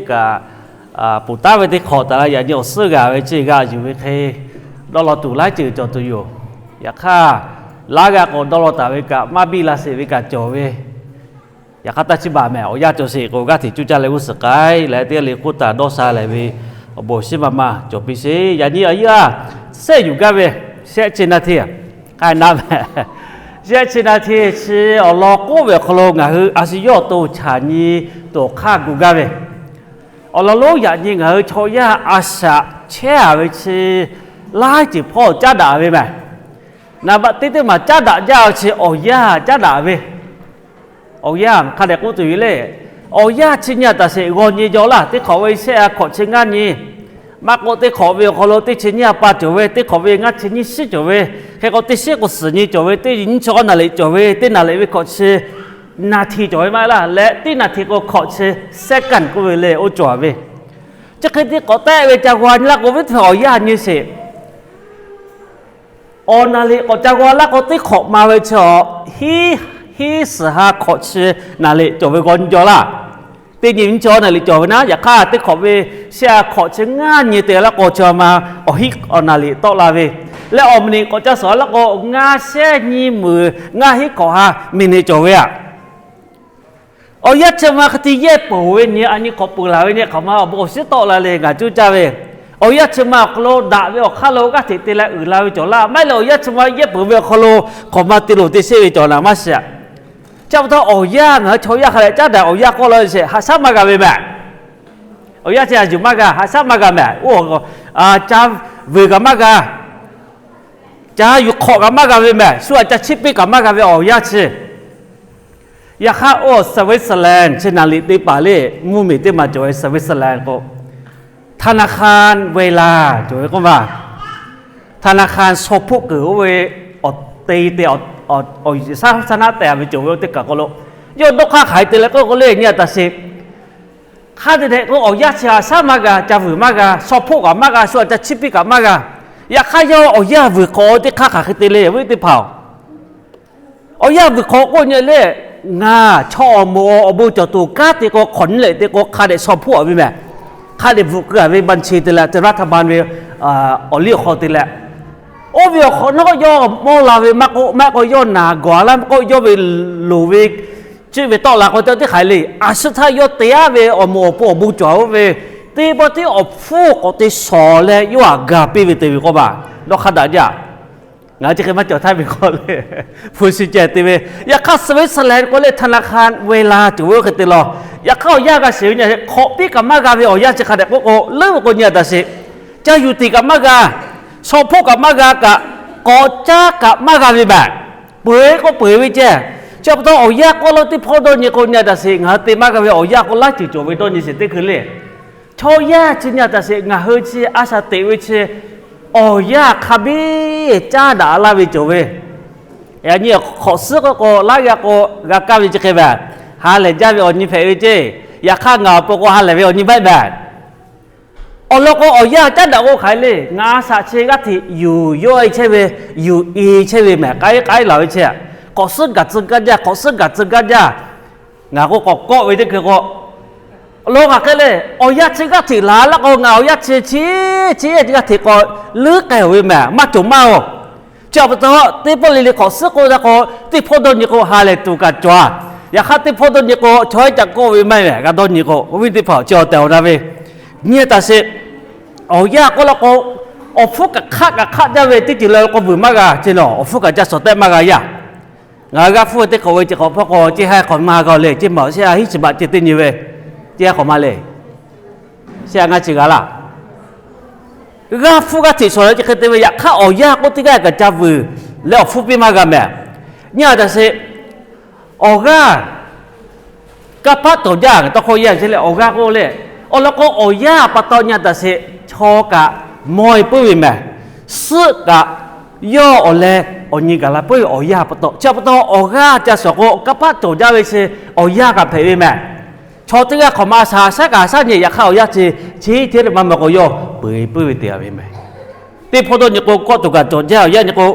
Kaꞈ, ponˬ taˉ ve teˇ hk'awꞈ taˍ la yaꞈ nyi awˬ suhˉ g'a ve chi g'a yuˬ ve hk'e, dawˇ law tuˬ laiˉ ceuˬ cawˬ tuˬ yoˬ. Yaꞈ hk'aˇ, laˇ g'a k'awꞈ dawˇ law taˍ ve kaꞈ maˇ biˇ la sheˍ ve kaꞈ cawˬ ve. Yaꞈ hk'aˇ, taˇ chiˇ baˬ mehˍ. Awˬ yanˇ cawˬ sheˍ k'o, g'aˇ hteꞈ cuˇ caˇ leh g'uˇ suhˍ k'ai leh teˇ g'aˇ le k'oˆ taˍ dawˇ sha lehˬ ve awˬ bon awˬ shinˉ maˇ maˇ cawˬ piˇ sheˍ. Yaꞈ nyi awˬ yanˇ sehˆ yuˬ gaˇ ve, shehˆ chi naˍ hteˇ, k'ai na mehˍ, shehˆ chi naˍ hteˇ chi awˬ lawn k'oˆ ve awˬ hk'aw lo ngaˬ hui a shu yawˇ awˬ to chaꞈ nyi tuˬ awˬ hk'aˇ gu gaˇ ve. Awˬ lawn lonˉ yaꞈ nyi ngaˬ hui chaw yaˇ a shaꞈ chehˇ a ve chi laiˉ ceuˬ hpawˇ caˉ daꞈ ve mehˍ. Naˍ baꞈ teˇ teˇ maˬ caˉ daꞈ jaˇ ve chi awˬ yanˇ caˉ daꞈ ve. Awˬ yanˇ hk'a dehꞈ k'oˆ tuˬ yoˬ le. Awˬ yanˇ chi nyi a taˍ sheˍ g'aw nyi jaw laˇ. Teˇ hk'awꞈ ve shehˆ a hkawꞈ chi ngaˇ nyi, maˇ k'oˆ teˇ hk'awꞈ ve awˬ hk'aw lo teˇ chi nyiˇ a pa cawˬ ve, teˇ hk'awꞈ ve ngaˇ chi nyiˇ shiˉ cawˬ ve, hk'e k'o teˇ shiˉ k'o suhˍ nyi cawˬ ve, teˇ nyiˇ chi awˉ naˍ liꞈ cawˬ ve, teˇ naˍ liꞈ ve hkawꞈ chi naˍ hteˇ cawˬ ve maˇ heˆ laˇ leh, teˇ naˍ hteˇ k'o hkawꞈ chi second k'oˆ ve le, oˇ cawˬ ve. Chi hk'e te k'awꞈ tehˆ ve ca g'aw nyi laˇ k'o, viˉ teˇ hpaˍ awˬ yanˇ nyi sheˍ. Awˬ naˍ liꞈ k'awꞈ ca g'aw laˇ k'o, teˇ hk'awꞈ ma ve chi awˬ hiˉ, hiˉ suhˍ ha hkawꞈ chi naˍ liꞈ cawˬ ve g'aw nyi jaw laˇ. Teˇ nyi nyiˇ chi awˉ naˍ liꞈ cawˬ ve naˉ, yaꞈ hk'aˇ teˇ hk'awꞈ ve shehˆ a hkawꞈ chi ngaˇ nyi te laˇ k'o, chi ma awˬ hiˉ awˬ naˍ liꞈ tawˆ la ve, leh awˬ minute k'awꞈ ca suhˍ laˇ k'o, ngaˇ shehˆ nyiˇ meuˍ ngaˇ hiˉ hkawꞈ ha minute cawˬ ve aꞈ. Awˬ yanˇ chi ma hk'e te yehˇ peuˬ ve nyi a nyi k'awꞈ peuˬ laˬ ve nyi hk'awꞈ ma awˬ bon awˬ shinˉ tawˆ la le ngaˬ cuˇ caˇ ve. Awˬ yanˇ chi ma awˬ hk'aw lo daꞈ ve awˬ hk'aˇ lo g'aˇ hteꞈ te leh uiˍ la ve cawˬ laˇ. Maˇ heˆ leh awˬ yanˇ chi ma yehˇ peuˬ ve awˬ hk'aw lo hk'awꞈ ma te loˍ te sheˆ ve cawˬ naˍ maˇ shiˍ. Chi pa taw awˬ yanˇ ngaˬ hui chaw yaˇ hk'a dehꞈ caˉ daꞈ awˬ yanˇ k'oˆ la ve sheˍ, haꞈ shaˉ maˇ g'a ve mehˍ. Awˬ yanˇ chi a yuˬ maˇ g'a, haꞈ shaˉ maˇ g'a mehˍ. Oˇ, ca vuiˬ kaꞈ maˇ g'a, ca yuˬ hk'awꞈ kaꞈ maˇ g'a ve mehˍ. Shu aꞈ ca chiˇ piˇ kaꞈ maˇ g'a ve awˬ yanˇ chi. Yaꞈ hk'aˇ, oˇ Switzerland chi naˍ liꞈ te paˍ le, mvuhˇmiˬ teˇ maˬ cawˬ ve Switzerland k'o, ธนาคาร Weiler cawˬ ve k'oˆ ma. ธนาคาร shaw hpoˆ kuiˬ oˇ ve awˬ te te awˬ, awˬ shaˉ shaˉ naˉ tehꞈ ve cawˬ ve oˇ teˇ kaˬ k'o lo, yawˇ dawˇ hk'aˇ hk'aˬ hk'e te leh k'oˆ k'o le nyi a taˍ sheˍ. Hk'a dehꞈ dehꞈ k'o awˬ yanˇ chi haꞈ shaˉ maˇ g'a, ca vuiˬ maˇ g'a, shaw hpoˆ kaꞈ maˇ g'a, shu aꞈ ca chiˇ piˇ kaꞈ maˇ g'a. Yaꞈ hk'aˇ yawˇ awˬ yanˇ vuiˬ hk'awꞈ teˇ hk'aˇ hk'aˬ hk'e te le ve teˇ hpaˍ-oˬ. Awˬ yanˇ vuiˬ hk'awꞈ k'oˆ nyi le, ngaˬ chaw awˬ moˍ awˬ bon cawˬ tuˬ kanˉ te k'o hk'awꞈ nyi leh te k'o hk'a dehꞈ shaw hpoˆ a ve mehˍ. Hk'a dehꞈ bvuhꞈ keu a ve บัญชี te leh, ธนาคาร ve awˬ liˇ awˬ hk'aw te leh, oˇ ve awˬ hk'awꞈ nawˉ yawˇ mawˇ la ve maˇ k'oˆ, maˇ k'o yawˇ naˬ gawˬ a laˇ maˇ k'oˆ, yawˇ ve loˍ ve cuˇ ve tawˆ la k'o te teˇ hk'aˬ le. A shu htaˇ yawˇ te aˉ ve awˬ moˍ awˬ pon awˬ bon cawˬ oˇ ve teˇ pawˆ tiˉ awˬ hpfuhˇ k'awꞈ te shawˍ leh yawˇ aꞈ ga piˇ ve te ve k'oˆ ma. Dawˇ hk'aˇ daꞈ jaˇ. Ngaˬ hui chi hk'e maˇ cawˬ htaˇ ve k'o le, hpu shi ceh te ve. Yaꞈ hk'aˇ Switzerland k'o le ธนาคาร Weiler cawˬ ve oˇ hk'e te law. Yaꞈ hk'aˇ awˬ yanˇ g'a shiˍ ve nyi hk'awꞈ piˇ kaꞈ maˇ g'a ve awˬ yanˇ chi hk'a dehꞈ k'oˆ k'o, leuˉ ve k'o nyi a taˍ sheˍ. Ca yuˬ tiˍ kaꞈ maˇ g'a, shaw hpoˆ kaꞈ maˇ g'a kaꞈ, k'awꞈ caˉ kaꞈ maˇ g'a ve mehˍ. Peuˬ k'o peuˬ ve ceh. Chi pa taw awˬ yanˇ k'oˆ lo teˇ hpawˇ dawˇ nyi k'o nyi a taˍ sheˍ, ngaˬ hui te maˇ g'a ve awˬ yanˇ k'o laiˉ ceuˬ cawˬ ve dawˇ nyi sheˍ teˇ hkui le. Chaw yaˇ chi nyi a taˍ sheˍ, ngaˬ hui chi a shaꞈ teꞈ ve chi awˬ yanˇ hk'a biˇ caˉ daꞈ laˇ ve cawˬ ve. Yaꞈ nyi hk'awꞈ suhˉ k'oˆ k'o, laiˉ g'aˇ k'o g'a kaˇ ve chi hk'e mehˍ. Ha lehˬ jaˇ ve awˬ nyi hpehꞈ ve ceˇ. Yaꞈ hk'aˇ ngaˬ awˬ pon k'o ha lehˬ ve awˬ nyi maˇ heˆ mehˍ. Awˬ lawn k'o awˬ yanˇ caˉ daꞈ k'o hk'aˬ hk'e le, ngaˬ a shaꞈ chi g'aˇ hteꞈ yuˬ yawˇ e chehˇ ve, yuˬ e chehˇ ve mehˍ. K'ai k'ai laˬ ve chi, hk'awꞈ suhˉ gaˬ tcuh gaˇ jaˇ, hk'awꞈ suhˉ gaˬ tcuh gaˇ jaˇ. Ngaˬ k'o k'awꞈ kawˆ ve teˇ hkui k'o, awˬ lawn hk'aˬ hk'e le, awˬ yanˇ chi g'aˇ hteꞈ laˬ laˇ k'o ngaˬ awˬ yanˇ chi chi chi g'aˇ hteꞈ k'awꞈ leuˉ k'ai oˬ ve mehˍ, maˇ cawˬ maˇ oˬ. Chi pa taw teˇ pawˆ le le hk'awꞈ suhˉ k'oˆ taˇ k'o, teˇ hpawˇ dawˇ nyi k'o ha lehˬ tuˬ kaꞈ cawˬ a. Yaꞈ hk'aˇ teˇ hpawˇ dawˇ nyi k'o chaw ehˉ ca kawˆ ve maˇ heˆ mehˍ, g'a dawˇ nyi k'o, awˬ viˉ teˇ hpaˍ chi awˬ tehˬ awˬ na ve nyi a taˍ sheˍ. Awˬ yanˇ k'oˆ laˇ k'o, awˬ hpfuhˇ kaꞈ hk'aˆ kaꞈ hk'aˆ jaˇ ve teˇ ceuˬ le k'o vuiˬ maˇ g'a ceˇ nawˬ, awˬ hpfuhˇ kaꞈ ca shawˍ tehˆ maˇ g'a yaˇ. Ngaˬ hui g'aˇ hpfuhˇ ve teˇ hk'awꞈ ve ceh hk'awꞈ hpawˇ k'o, ceˇ ha hk'awꞈ ma g'a le, ceˇ ma shehˆ ha hiˉ chi baꞈ ceh teˇ nyi ve, ceˇ ha hk'awꞈ ma le, shehˆ ha ngaˇ chi g'a laˇ. G'aˇ hpfuhˇ g'aˇ hteꞈ shawˍ leh chi hk'e te ve, yaꞈ hk'aˇ awˬ yanˇ k'oˆ teˇ g'aˇ kaꞈ ca vuiˬ leh awˬ hpfuhˇ piˇ maˇ g'a mehˍ. Nyi a taˍ sheˍ, awˬ g'aˇ kanˇ paˆ tawˍ jaˇ, tawˇ hkawˇ yaˇ ce leh awˬ g'aˇ k'oˆ le. Awˬ lawn k'o awˬ yanˇ pa taw nyi a taˍ sheˍ, chaw kaꞈ mawˇ e puiˉ ve mehˍ. Suhˆ kaꞈ yawˇ awˬ leh awˬ nyi gaˬ la puiˉ ve awˬ yanˇ pa taw. Chi pa taw awˬ g'aˇ ca shawˍ k'o kanˇ paˆ tawˍ jaˇ ve chi awˬ yanˇ kaꞈ hpehꞈ ve mehˍ. Chaw teˇ g'aˇ hk'awꞈ ma shaˍ shaˉ kaꞈ shaˉ nyi, yaꞈ hk'aˇ awˬ yanˇ chi chi hteˇ le maˇ maˇ k'o yawˇ peu e puiˉ ve te a ve mehˍ. Teˇ hpawˇ dawˇ nyi k'o kawˆ tuˬ kaꞈ cawˬ jaˇ awˬ yanˇ nyi k'o,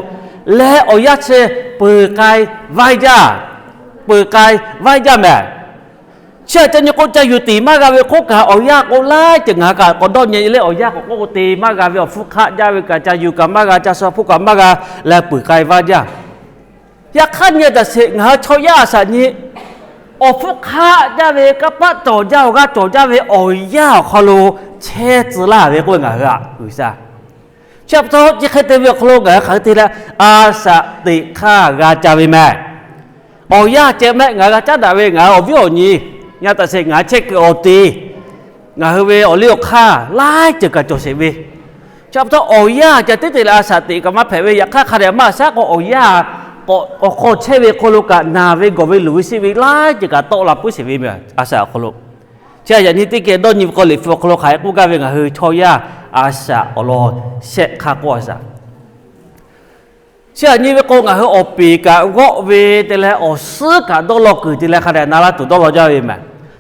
leh awˬ yanˇ chi peuˬ k'ai vaiˇ jaˇ, peuˬ k'ai vaiˇ jaˇ mehˍ. Chi htaꞈ ca nyi k'o, ca yuˬ teꞈ maˇ g'a ve hk'oˆ kaꞈ awˬ yanˇ k'o laiˉ ceuˬ ngaˬ hui kaꞈ k'awꞈ dawˇ nyi leh, awˬ yanˇ k'awꞈ k'oˆ k'o teꞈ maˇ g'a ve, awˬ hpfuhˇ hk'aˆ jaˇ ve kaꞈ, ca yuˬ kaꞈ maˇ g'a, ca shu hpfuhˇ kaꞈ maˇ g'a leh peuˬ k'ai vaˇ jaˇ. Yaꞈ hk'aˇ nyi taˍ sheˍ, ngaˬ hui chaw yaˇ a shaꞈ nyi awˬ hpfuhˇ hk'aˆ jaˇ ve, kanˇ paˆ cawˬ jaˇ, awˬ g'aˇ cawˬ jaˇ ve awˬ yanˇ awˬ hk'aw lo chehˇ tcuh laˇ ve k'oˆ ve ngaˬ hui aꞈ G'uiˬsha. Chi pa taw chi hk'e te ve awˬ hk'aw lo ngaˬ hui hk'aˬ hk'e te leh a shaꞈ teꞈ hk'aˇ g'a ca ve mehˍ. Awˬ yanˇ ceh mehˆ ngaˬ hui g'a caˉ daꞈ ve, ngaˬ hui awˬ viˉ awˬ nyi nyi taˍ sheˍ, ngaˬ hui chehˇ kuiˬ awˬ te, ngaˬ hui ve awˬ liˇ awˬ hk'aˇ laiˉ ceuˬ kaꞈ cawˬ sheˍ ve. Chi pa taw awˬ yanˇ ca tiˉ te leh a shaꞈ teꞈ kaꞈ maˇ hpehꞈ ve. Yaꞈ hk'aˇ hk'a dehꞈ maˇ shaˉ k'o, awˬ yanˇ k'awꞈ awˬ hk'aw chehˇ ve hk'aw lo kaꞈ naˬ ve gawˬ ve luˬ ve sheˆ ve laiˉ ceuˬ kaꞈ tawˆ la puiˉ sheˍ ve mehˍ, a shaꞈ awˬ hk'aw lo. Chi htaꞈ yaꞈ nyi teˇ geh dawˇ nyi ve k'o, Liꞈ hpu awˬ hk'aw lo hk'aˬ hk'e k'oˆ gaˇ ve, ngaˬ hui chaw yaˇ a shaꞈ awˬ lawn shehˆ hk'aˇ k'oˆ a shaꞈ. Chi htaꞈ nyi ve k'o, ngaˬ hui awˬ peˍ kaꞈ g'awˆ ve te leh, awˬ suhˉ kaꞈ dawˇ law kuiˬ te leh, hk'a dehꞈ na laˇ tuˬ dawˇ law jaˇ ve mehˍ.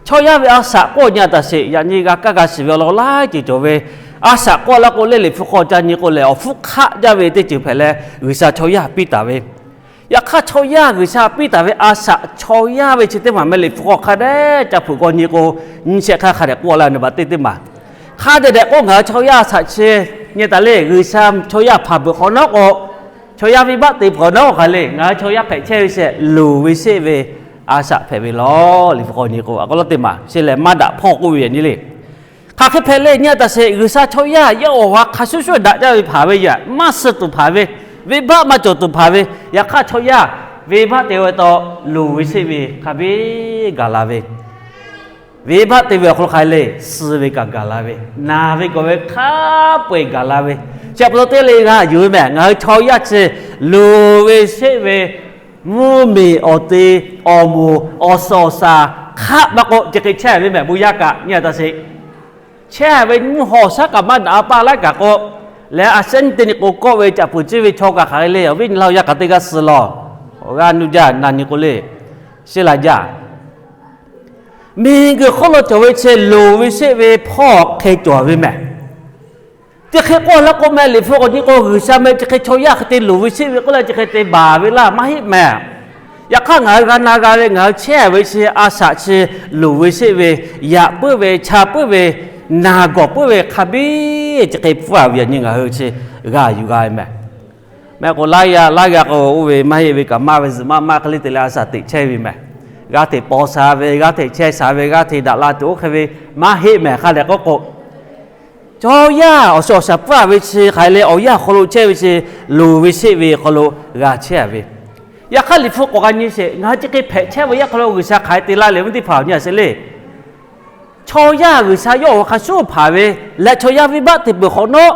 Chaw yaˇ ve a shaꞈ k'oˆ nyi taˍ sheˍ, yaꞈ nyi g'a kaˇ g'a shiˍ ve awˬ lawn laiˉ ceuˬ cawˬ ve. A shaꞈ k'oˆ laˇ k'o lehˬ, Liꞈ hpu hk'aw ca nyi k'o lehˬ, awˬ hpfuhˇ hk'aˆ jaˇ ve teˇ ceuˬ hpehꞈ leh G'uiˬsha chaw yaˇ piˇ taˍ ve. Yaꞈ hk'aˇ chaw yaˇ G'uiˬsha piˇ taˍ ve a shaꞈ chaw yaˇ ve chi teˇ maˬ mehˍ. Liꞈ hpu hk'aw hk'a dehꞈ ca hpeuꞈ k'aw nyi k'o, nyi shehˆ hk'aˇ hk'a dehꞈ k'oˆ laˇ ve, naˍ baꞈ teˇ teˇ maˬ. Hk'a dehꞈ dehꞈ k'o, ngaˬ hui chaw yaˇ a shaꞈ chi nyi taˍ lehˬ, G'uiˬsha chaw yaˇ hpanˍ peuˬ hk'awꞈ nawˉ k'o, chaw yaˇ venˇbaˆ te peuˬ hk'awꞈ nawˉ k'o hk'aˬ le, ngaˬ hui chaw yaˇ hpehꞈ chehˇ ve shehˆ luˬ ve sheˆ ve a shaꞈ hpehꞈ ve lawˬ. Liꞈ hpu k'aw nyi k'o, a k'aw lawˉ teˇ maˬ chi lehˬ maˇ daꞈ hpawˇ k'oˆ ve yaꞈ nyi le. Hk'aˬ hk'e hpehꞈ le nyi taˍ sheˍ, G'uiˬsha chaw yaˇ yawˇ awˬ ha hk'a shuˍ shuˍ daꞈ jaˇ ve hpanˍ ve yaꞈ, maˇ suh tuˬ hpanˍ ve, venˇbaˆ maˇ cawˬ tuˬ hpanˍ ve, yaꞈ hk'aˇ chaw yaˇ venˇbaˆ te ve taw, luˬ ve sheˆ ve hk'a biˇ gaˬ la ve, venˇbaˆ te ve awˬ hk'aw lo hk'aˬ hk'e le, suh ve kaꞈ gaˬ la ve, naˬ ve gawˬ ve hk'a peu-eˬ gaˬ la ve, chi pa taw teˇ le g'a yuˬ ve mehˍ. Ngaˬ hui chaw yaˇ chi luˬ ve sheˆ ve mvuhˇmiˬ awˬ te, awˬ moˍ awˬ suhˍ awˬ shaˍ hk'aˆ maˇ k'o, chi hk'e chehˇ ve mehˍ. Bon yaˇ kaꞈ nyi taˍ sheˍ, chehˇ ve mvuhˇ haw shaˉ kaꞈ maˇ daꞈ a paˇ laiˉ kaꞈ k'o, lehˬ a shaꞈ nyi teˇ nyi k'o kawˆ ve caꞈ peuˬ ciˇ ve chaw kaꞈ hk'aˬ hk'e le, awˬ viˉ nyi laˇ yaˇ kaꞈ teˇ g'aˇ suh lawˬ. Awˬ g'aˇ nuˇ jaˇ na nyi k'o le, sheˉ la jaˇ. Miˬguiˬ hk'oˆ lo cawˬ ve chi luˬ ve sheˆ ve hpawˇ hk'e cawˬ ve mehˍ. Chi hk'e k'oˆ laˇ k'o mehˍ, Liꞈ hpu k'awꞈ nyi k'o, G'uiˬsha mehˍ chi hk'e chaw yaˇ hk'e te luˬ ve sheˆ ve k'oˆ leh chi hk'e te baˬ ve laˇ maˇ heˆ mehˍ. Yaꞈ hk'aˇ ngaˬ hui g'a na g'a ve, ngaˬ hui chehˇ ve chi a shaꞈ chi luˬ ve sheˆ ve, yaꞈ puiˉ ve, cha puiˉ ve, naˬ gawˬ puiˉ ve hk'a biˇ chi hk'e pfuhˇ a ve yaꞈ nyi ngaˬ hui chi g'a yuˬ g'a ve mehˍ. Mehˆ k'o laiˉ yaˇ laiˉ g'a k'o oˇ ve maˇ heˆ ve kaꞈ maˇ ve zuhꞈ maˇ maˇ hk'e le te leh a shaꞈ teꞈ chehˇ ve mehˍ. G'aˇ hteꞈ paw sha ve, g'aˇ hteꞈ chehˇ sha ve, g'aˇ hteꞈ daꞈ la tuˬ oˇ hk'e ve maˇ heˆ mehˍ. Hk'a dehꞈ k'oˆ k'o, chaw yaˇ awˬ suhˍ awˬ shaˍ pfuhˇ a ve chi hk'aˬ hk'e le, awˬ yanˇ awˬ hk'aw lo chehˇ ve chi luˬ ve sheˆ ve awˬ hk'aw lo g'a chehˇ a ve. Yaꞈ hk'aˇ Liꞈ hpu k'awꞈ g'a nyi sheˍ, ngaˬ hui chi hk'e hpehꞈ chehˇ ve yaˇ hk'aw lo G'uiˬsha hk'aˬ hk'e te laˇ leh ve teˇ hpaˍ awˬ nyi a sheˍ le. Chaw yaˇ G'uiˬsha yawˇ awˬ ha hk'a shuˍ hpanˍ ve leh chaw yaˇ venˇbaˆ te peuˬ hk'awꞈ nawˉ,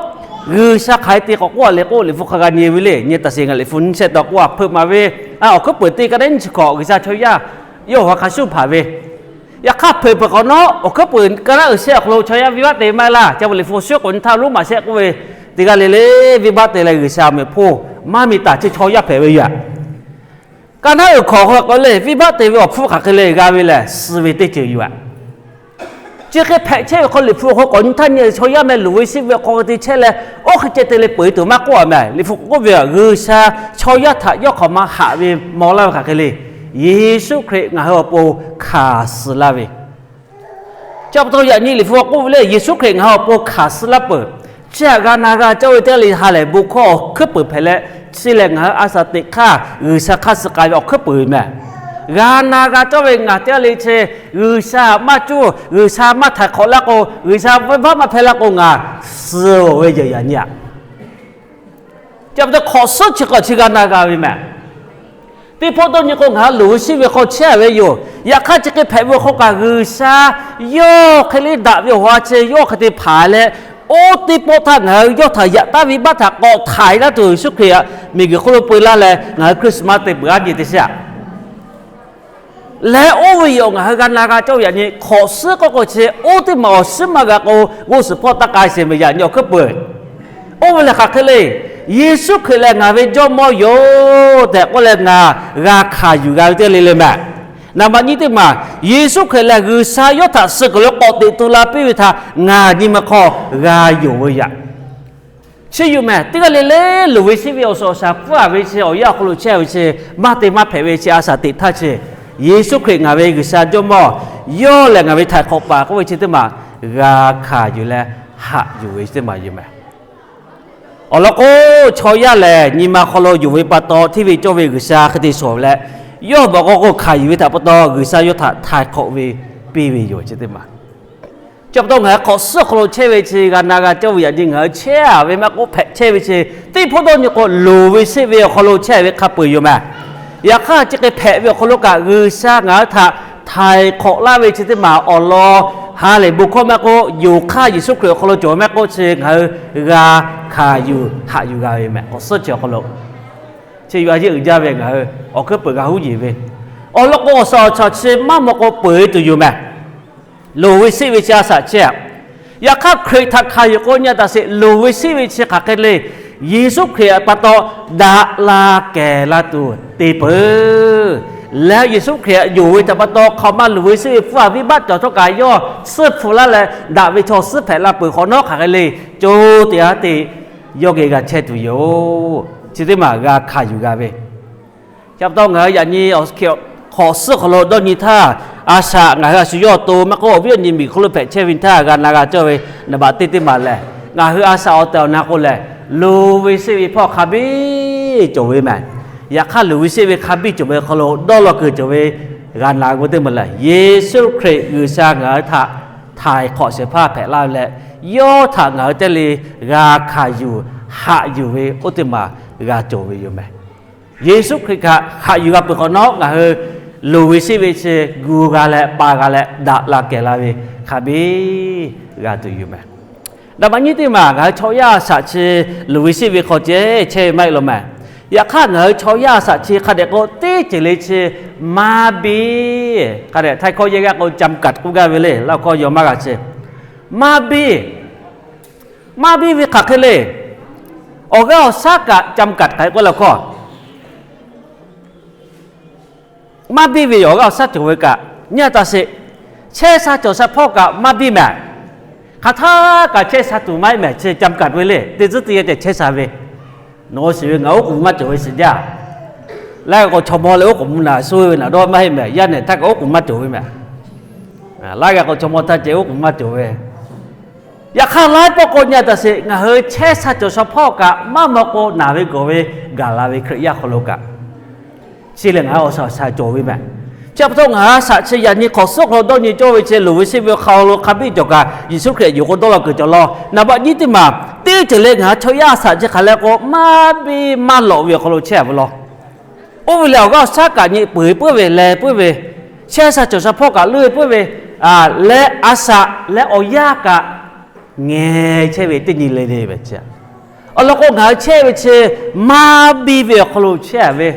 G'uiˬsha hk'aˬ hk'e te k'awꞈ k'oˆ a le k'o, Liꞈ hpu hk'a g'a nyi ve le. Nyi taˍ sheˍ, ngaˬ Liꞈ hpu nyiˇ shehˆ taw k'oˆ a hpeuꞈ maˍ ve, awˬ hkuiˉ peuˬ teˇ ka naˉ nyiˇ chi hkawꞈ G'uiˬsha chaw yaˇ yawˇ awˬ ha hk'a shuˍ hpanˍ ve. Yaꞈ hk'aˇ hpeuꞈ peuˬ hk'awꞈ nawˉ, awˬ hkuiˉ peuˬ ka naˉ uiˍ shehˆ awˬ hk'aw lo chaw yaˇ venˇbaˆ te maˇ laˇ. Chi pa Liꞈ hpu shuˉ k'awꞈ nyi htaˇ Roˉmaꞈ shehˆ k'oˆ ve, teˇ g'aˇ le le venˇbaˆ te leh G'uiˬsha awˬ meꞈ hpawˇ maˇ mi taˍ chi chaw yaˇ hpehꞈ ve yoˬ. Ka naˉ uiˍ hk'awꞈ hk'aw k'o le, venˇbaˆ te ve awˬ hpfuhˇ hk'aˬ hk'e le g'a ve lehˬ, suh ve teˇ ceuˬ yoˬ. Chi hk'e hpehꞈ chehˇ ve hk'aw Liꞈ hpu awˬ hk'aw k'awꞈ nyi htaˇ nyi, chaw yaˇ mehˍ luˬ ve sheˆ ve awˬ hk'aw hk'e te chehˇ leh, oˇ hk'e ceh te leh peuˬ tuˬ maˇ k'oˆ a mehˍ. Liꞈ hpu k'oˆ ve, G'uiˬsha chaw yaˇ htaꞈ yawˇ hk'awꞈ ma haꞈ ve maw laˇ ve hk'aˬ hk'e le, Yeˍsuˆ Hkriꞈ ngaˬ hui awˬ pon hkanˍ suh laˇ ve Chi pa taw yaꞈ nyi Liꞈ hpu k'oˆ ve le, Yeˍsuˆ Hkriꞈ ngaˬ hui awˬ pon hkanˍ suh laˇ peuˬ. Chi htaꞈ g'a na g'a cawˇ ve teˇ g'aˇ le ha lehˬ bon hkawˇ awˬ hkuiˉ peuˬ hpehꞈ leh, chi lehˬ ngaˬ hui a shaꞈ teꞈ hk'aˇ G'uiˬsha hk'aˇ suh k'ai ve awˬ hkuiˉ peuˬ ve mehˍ. G'a na g'a cawˇ ve ngaˬ teˇ g'aˇ le chi G'uiˬsha maˇ cuˇ, G'uiˬsha maˇ htaiˍ hk'awꞈ laˇ k'o, G'uiˬsha venˇbaˆ maˇ hpehˇ laˇ k'o, ngaˬ suh ve yehˬ yaꞈ nyi a Chi pa taw hk'awꞈ suhˉ chi hk'awꞈ chi g'a na g'a ve mehˍ. Teˇ pawˆ dawˇ nyi k'o, ngaˬ hui luˬ ve shiˉ ve hk'aw chehˇ ve yoˬ. Yaꞈ hk'aˇ chi hk'e hpehꞈ ve awˬ hk'aw kaꞈ G'uiˬsha yawˇ hk'e le daꞈ ve awˬ ha chi yawˇ hk'e te hpanˍ leh, oˇ teˇ pawˆ htaˇ ngaˬ hui yawˇ htaꞈ yaꞈ taˉ ve venˇbaˆ htaꞈ k'awꞈ htaiˍ laˇ tuˬ Yeˍsuˆ Hkriꞈ miˬguiˬ hk'oˆ lo peu laˇ leh ngaˬ hui Christmas te peuˬ a nyi te sheˍ a leh oˇ ve yoˬ ngaˬ hui g'a na g'a cawˇ ve yaꞈ nyi hk'awꞈ suhˉ k'oˆ k'o chi oˇ teˇ maˬ awˬ suhˉ maˇ g'a k'o, g'uˇ suhˍ hpawˇ taˇ k'ai sheˍ ve yaꞈ nyi awˬ hkuiˉ peuˬ. Oˇ ve lehˬ hk'aˬ hk'e le, Yeˍsuˆ Hkriꞈ lehˬ ngaˬ ve Jawˇmawˇ yoˬ tehꞈ k'oˆ leh ngaˬ g'a hkanˍ yuˬ g'a ve teˇ g'aˇ le le mehˍ. Naˍ baꞈ nyiˇ teˇ maˬ, Yeˍsuˆ Hkriꞈ lehˬ G'uiˬsha yawˇ htaꞈ suh kuiˬ lo k'awꞈ teꞈ tu la piˇ ve htaꞈ ngaˬ nyi ma hk'aw g'a yonˍ ve yaꞈ Chi yoˬ mehˍ. Teˇ g'aˇ le le luˬ ve shiˉ ve awˬ suhˍ awˬ shaˍ pfuhˇ a ve chi awˬ yanˇ awˬ hk'aw lo chehˇ ve chi maˇ te maˇ hpehꞈ ve chi a shaꞈ teꞈ htaˇ chi Yeˍsuˆ Hkriꞈ ngaˬ ve G'uiˬsha Jawˇmawˇ yawˇ lehˬ ngaˬ ve htaiˍ hk'awꞈ paˍ k'oˆ ve chi teˇ maˬ g'a hkanˍ yuˬ leh haꞈ yuˬ ve chi teˇ maˬ yoˬ meh. Awˬ lawn k'o, chaw yaˇ lehˬ nyi ma hk'aw lo yonˍ ve pa taw, hteˇ ve cawˇ ve G'uiˬsha hk'e te shawˍ leh, yawˇ ve awˬ hk'aw k'o hkanˍ yuˬ ve htaꞈ pa taw, G'uiˬsha yawˇ htaꞈ htaiˍ hk'awꞈ ve piˇ ve yoˬ chi teˇ maˬ. Chi pa taw ngaˬ hui hk'awꞈ suhˉ hk'aw lo chehˇ ve chi g'a na g'a cawˇ ve yaꞈ nyi ngaˬ hui chehˇ ve maˇ k'oˆ, hpehꞈ chehˇ ve chi teˇ hpawˇ dawˇ nyi k'o, loˍ ve seˆ ve awˬ hk'aw lo chehˇ ve hk'a peu-eˬ yoˬ meh. Yaꞈ hk'aˇ chi hk'e hpehꞈ ve awˬ hk'aw lo kaꞈ, G'uiˬsha ngaˬ hui htaꞈ htaiˍ hk'awꞈ laˇ ve chi teˇ maˬ awˬ lawn ha lehˬ bon hkawˇ maˇ k'oˆ, yonˍ hk'aˇ Yeˍsuˆ Hkriꞈ awˬ hk'aw lo cawˬ ve maˇ k'oˆ, chi ngaˬ hui g'a hkanˍ yuˬ haꞈ yuˬ g'a ve meh. K'awꞈ suhˉ chi awˬ hk'aw lo chi yaꞈ nyi uiˍ jaˇ ve ngaˬ hui awˬ hkuiˉ peuˬ g'a huˉ yeˬ ve, awˬ lawn k'o awˬ suhˍ awˬ chaw chi maˇ maw k'o peuˬ-e tuˬ yoˬ meh. Loˍ ve seˆ ve chi a shaꞈ chehˇ. Yaꞈ hk'aˇ Hkriꞈ htaꞈ hkanˍ yuˬ k'o nyi a taꞈ sheˍ, loˍ ve seˆ ve chi hk'aˬ hk'e le, Yeˍsuˆ Hkriꞈ pa taw daꞈ la kehˬ la tuˬ te peuˬ. Leh Yeˍsuˆ Hkriꞈ yonˍ ve htaꞈ pa taw hk'aˬ ma loˍ ve seˆ ve pfuhˇ a viˉ baˆ cawˬ htawˇ kaꞈ yawˇ tsuhˇ hpu laˇ leh daꞈ ve chaw suhˉ hpehꞈ la peuˬ hk'awꞈ nawˉ hk'aˬ hk'e le, co teꞈ ha teꞈ yawˇ geh g'a chehˇ tuˬ yoˬ. Chi teˇ maˬ g'a hkanˍ yuˬ g'a ve Chi pa taw ngaˬ hui yaꞈ nyi hk'awꞈ suhˉ hk'aw lo dawˇ nyi htaˇ, a shaꞈ ngaˬ hui a shu yawˇ awˬ to maˇ k'oˆ, awˬ viˉ awˬ nyi miˬguiˬ hk'oˆ lo hpehꞈ chehˇ ve htaˇ g'a na g'a cawˇ ve naˍ baꞈ teˇ teˇ maˬ lehˬ, ngaˬ hui a shaꞈ awˬ tehˬ awˬ na k'o lehˬ, loˍ ve seˆ ve hpawˇ hk'a biˇ cawˬ ve meh. Yaꞈ hk'aˇ loˍ ve seˆ ve hk'a biˇ cawˬ ve hk'aw lo dawˇ law kuiˬ cawˬ ve g'a na g'o teˇ maˬ lehˬ, Yeˍsuˆ Hkriꞈ G'uiˬsha ngaˬ hui htaꞈ htaiˍ hk'awꞈ shehˍ hpaˇ hpehꞈ laˇ ve leh, yawˇ htaꞈ ngaˬ hui teˇ le g'a hkanˍ yuˬ haꞈ yuˬ ve oˇ teˇ maˬ g'a cawˬ ve yoˬ meh. Yeˍsuˆ Hkriꞈ htaꞈ haꞈ yuˬ g'a peuˬ hk'awꞈ nawˉ, ngaˬ hui loˍ ve seˆ ve chi gu g'a leh pa g'a leh daꞈ la kehˬ la ve hk'a biˇ g'a tuˬ yoˬ meh. Naˍ baꞈ nyiˇ teˇ maˬ ngaˬ hui chaw yaˇ a shaꞈ chi loˍ ve seˆ ve hk'aw ceh chehˇ ve maˇ heˆ law meh. Yaꞈ hk'aˇ ngaˬ hui chaw yaˇ a shaꞈ chi hk'a dehꞈ k'o teˇ ceuˬ le chi maˇ biˇ, hk'a dehꞈ htaiˇ hkawˇ yehˇ g'aˇ k'o จำกัด k'oˆ gaˇ ve le, laˇ hkawˇ yaw maˇ g'a chi. Maˇ biˇ, maˇ biˇ ve hk'aˬ hk'e le. Awˬ g'aˇ awˬ shaˉ kaꞈ จำกัด hk'aˬ hk'e k'oˆ la hkawˇ maˇ biˇ ve yoˬ. Awˬ g'aˇ awˬ shaˉ cawˬ ve kaꞈ nyi a taꞈ sheˍ. Chehˇ sha cawˬ sha hpawˇ kaꞈ maˇ biˇ meh. Hk'aˬ htaˇ kaꞈ chehˇ sha tuˬ maˇ heˆ meh, chi จำกัด ve le. Teˇ tcuhˉ teˇ yanˇ tehꞈ chehˇ sha ve, nawˬ shiˍ ve ngaˬ oˉ k'oˍ maˇ cawˬ ve shiˍ jaˇ. Laˇ g'a k'o chaw mawˇ leh oˉ k'oˍ mvuh naˍ suh ve naˍ dawˇ maˇ heˆ meh, yaˇ nehˬ htaˇ kaꞈ oˉ k'oˍ maˇ cawˬ ve meh. Laˇ g'a k'o chaw mawˇ htaˇ ceh oˉ k'oˍ maˇ cawˬ ve. Yaꞈ hk'aˇ laiˉ pawˆ k'o nyi a taꞈ sheˍ, ngaˬ hui chehˇ sha cawˬ sha hpawˇ kaꞈ maˇ maw k'o naˬ ve gawˬ ve gaˬ la ve Hkriꞈ yaˇ hk'aw lo kaꞈ chi lehˬ ngaˬ hui awˬ shaˍ awˬ shaˍ cawˬ ve meh. Chi pa taw ngaˬ hui a shaꞈ chi yaꞈ nyi hk'awꞈ suhˉ hk'aw lo dawˇ nyi cawˇ ve chi loˍ ve seˆ ve hk'aw lo hk'a biˇ cawˬ kaꞈ Yeˍsuˆ Hkriꞈ yonˍ k'o dawˇ law kuiˬ cawˬ law. Naˍ baꞈ nyiˇ teˇ maˬ teˇ ceuˬ le ngaˬ hui chaw yaˇ a shaꞈ chi hk'aˬ leh k'o maˇ biˇ maˇ lawꞈ ve awˬ hk'aw lo chehˇ a ve law. Oˇ ve lehˬ awˬ g'aˇ awˬ shaˉ kaꞈ nyi peu-eˬ puiˉ ve leh puiˉ ve, chehˇ sha cawˬ sha hpawˇ kaꞈ leuˆ ve puiˉ ve, leh a shaꞈ leh awˬ yanˇ kaꞈ ngeh chehˇ ve teˇ nyi le le ve chi. Awˬ lawn k'o ngaˬ hui chehˇ ve chi maˇ biˇ ve awˬ hk'aw lo chehˇ a ve.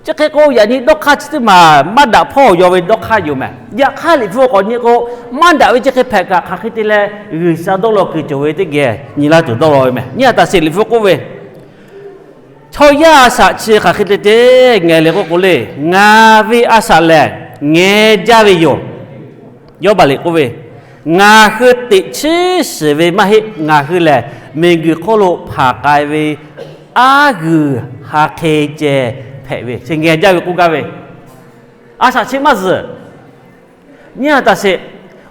Chi hk'e k'o yaꞈ nyi dawˇ hk'aˇ chi teˇ maˬ maˇ daꞈ hpawˇ yaw ve dawˇ hk'aˇ yoˬ meh. Yaꞈ hk'aˇ Liꞈ hpu k'awꞈ nyi k'o, maˇ daꞈ ve chi hk'e hpehꞈ kaꞈ hk'aˬ hk'e te leh G'uiˬsha dawˇ law kuiˬ cawˬ ve teˇ geh nyi laˇ tuˬ dawˇ law ve meh. Nyi a taꞈ sheˍ Liꞈ hpu k'oˆ ve, chaw yaˇ a shaꞈ chi hk'aˬ hk'e te te ngeh le k'oˆ k'o le, ngaˬ ve a shaꞈ lehˬ ngeh jaˇ ve yoˬ. Yawˇbaˍ liꞈ k'oˆ ve, ngaˬ hui teꞈ chiˉ shiˍ ve maˇ heˆ. Ngaˬ hui lehˬ miˬguiˬ hk'oˆ lo hpanˍ k'ai ve aˉ g'uiˬ ha hk'e ceh hpehꞈ ve chi ngeh jaˇ ve k'oˆ gaˇ ve, a shaꞈ chi maˇ zuhˬ. Nyi a taꞈ sheˍ.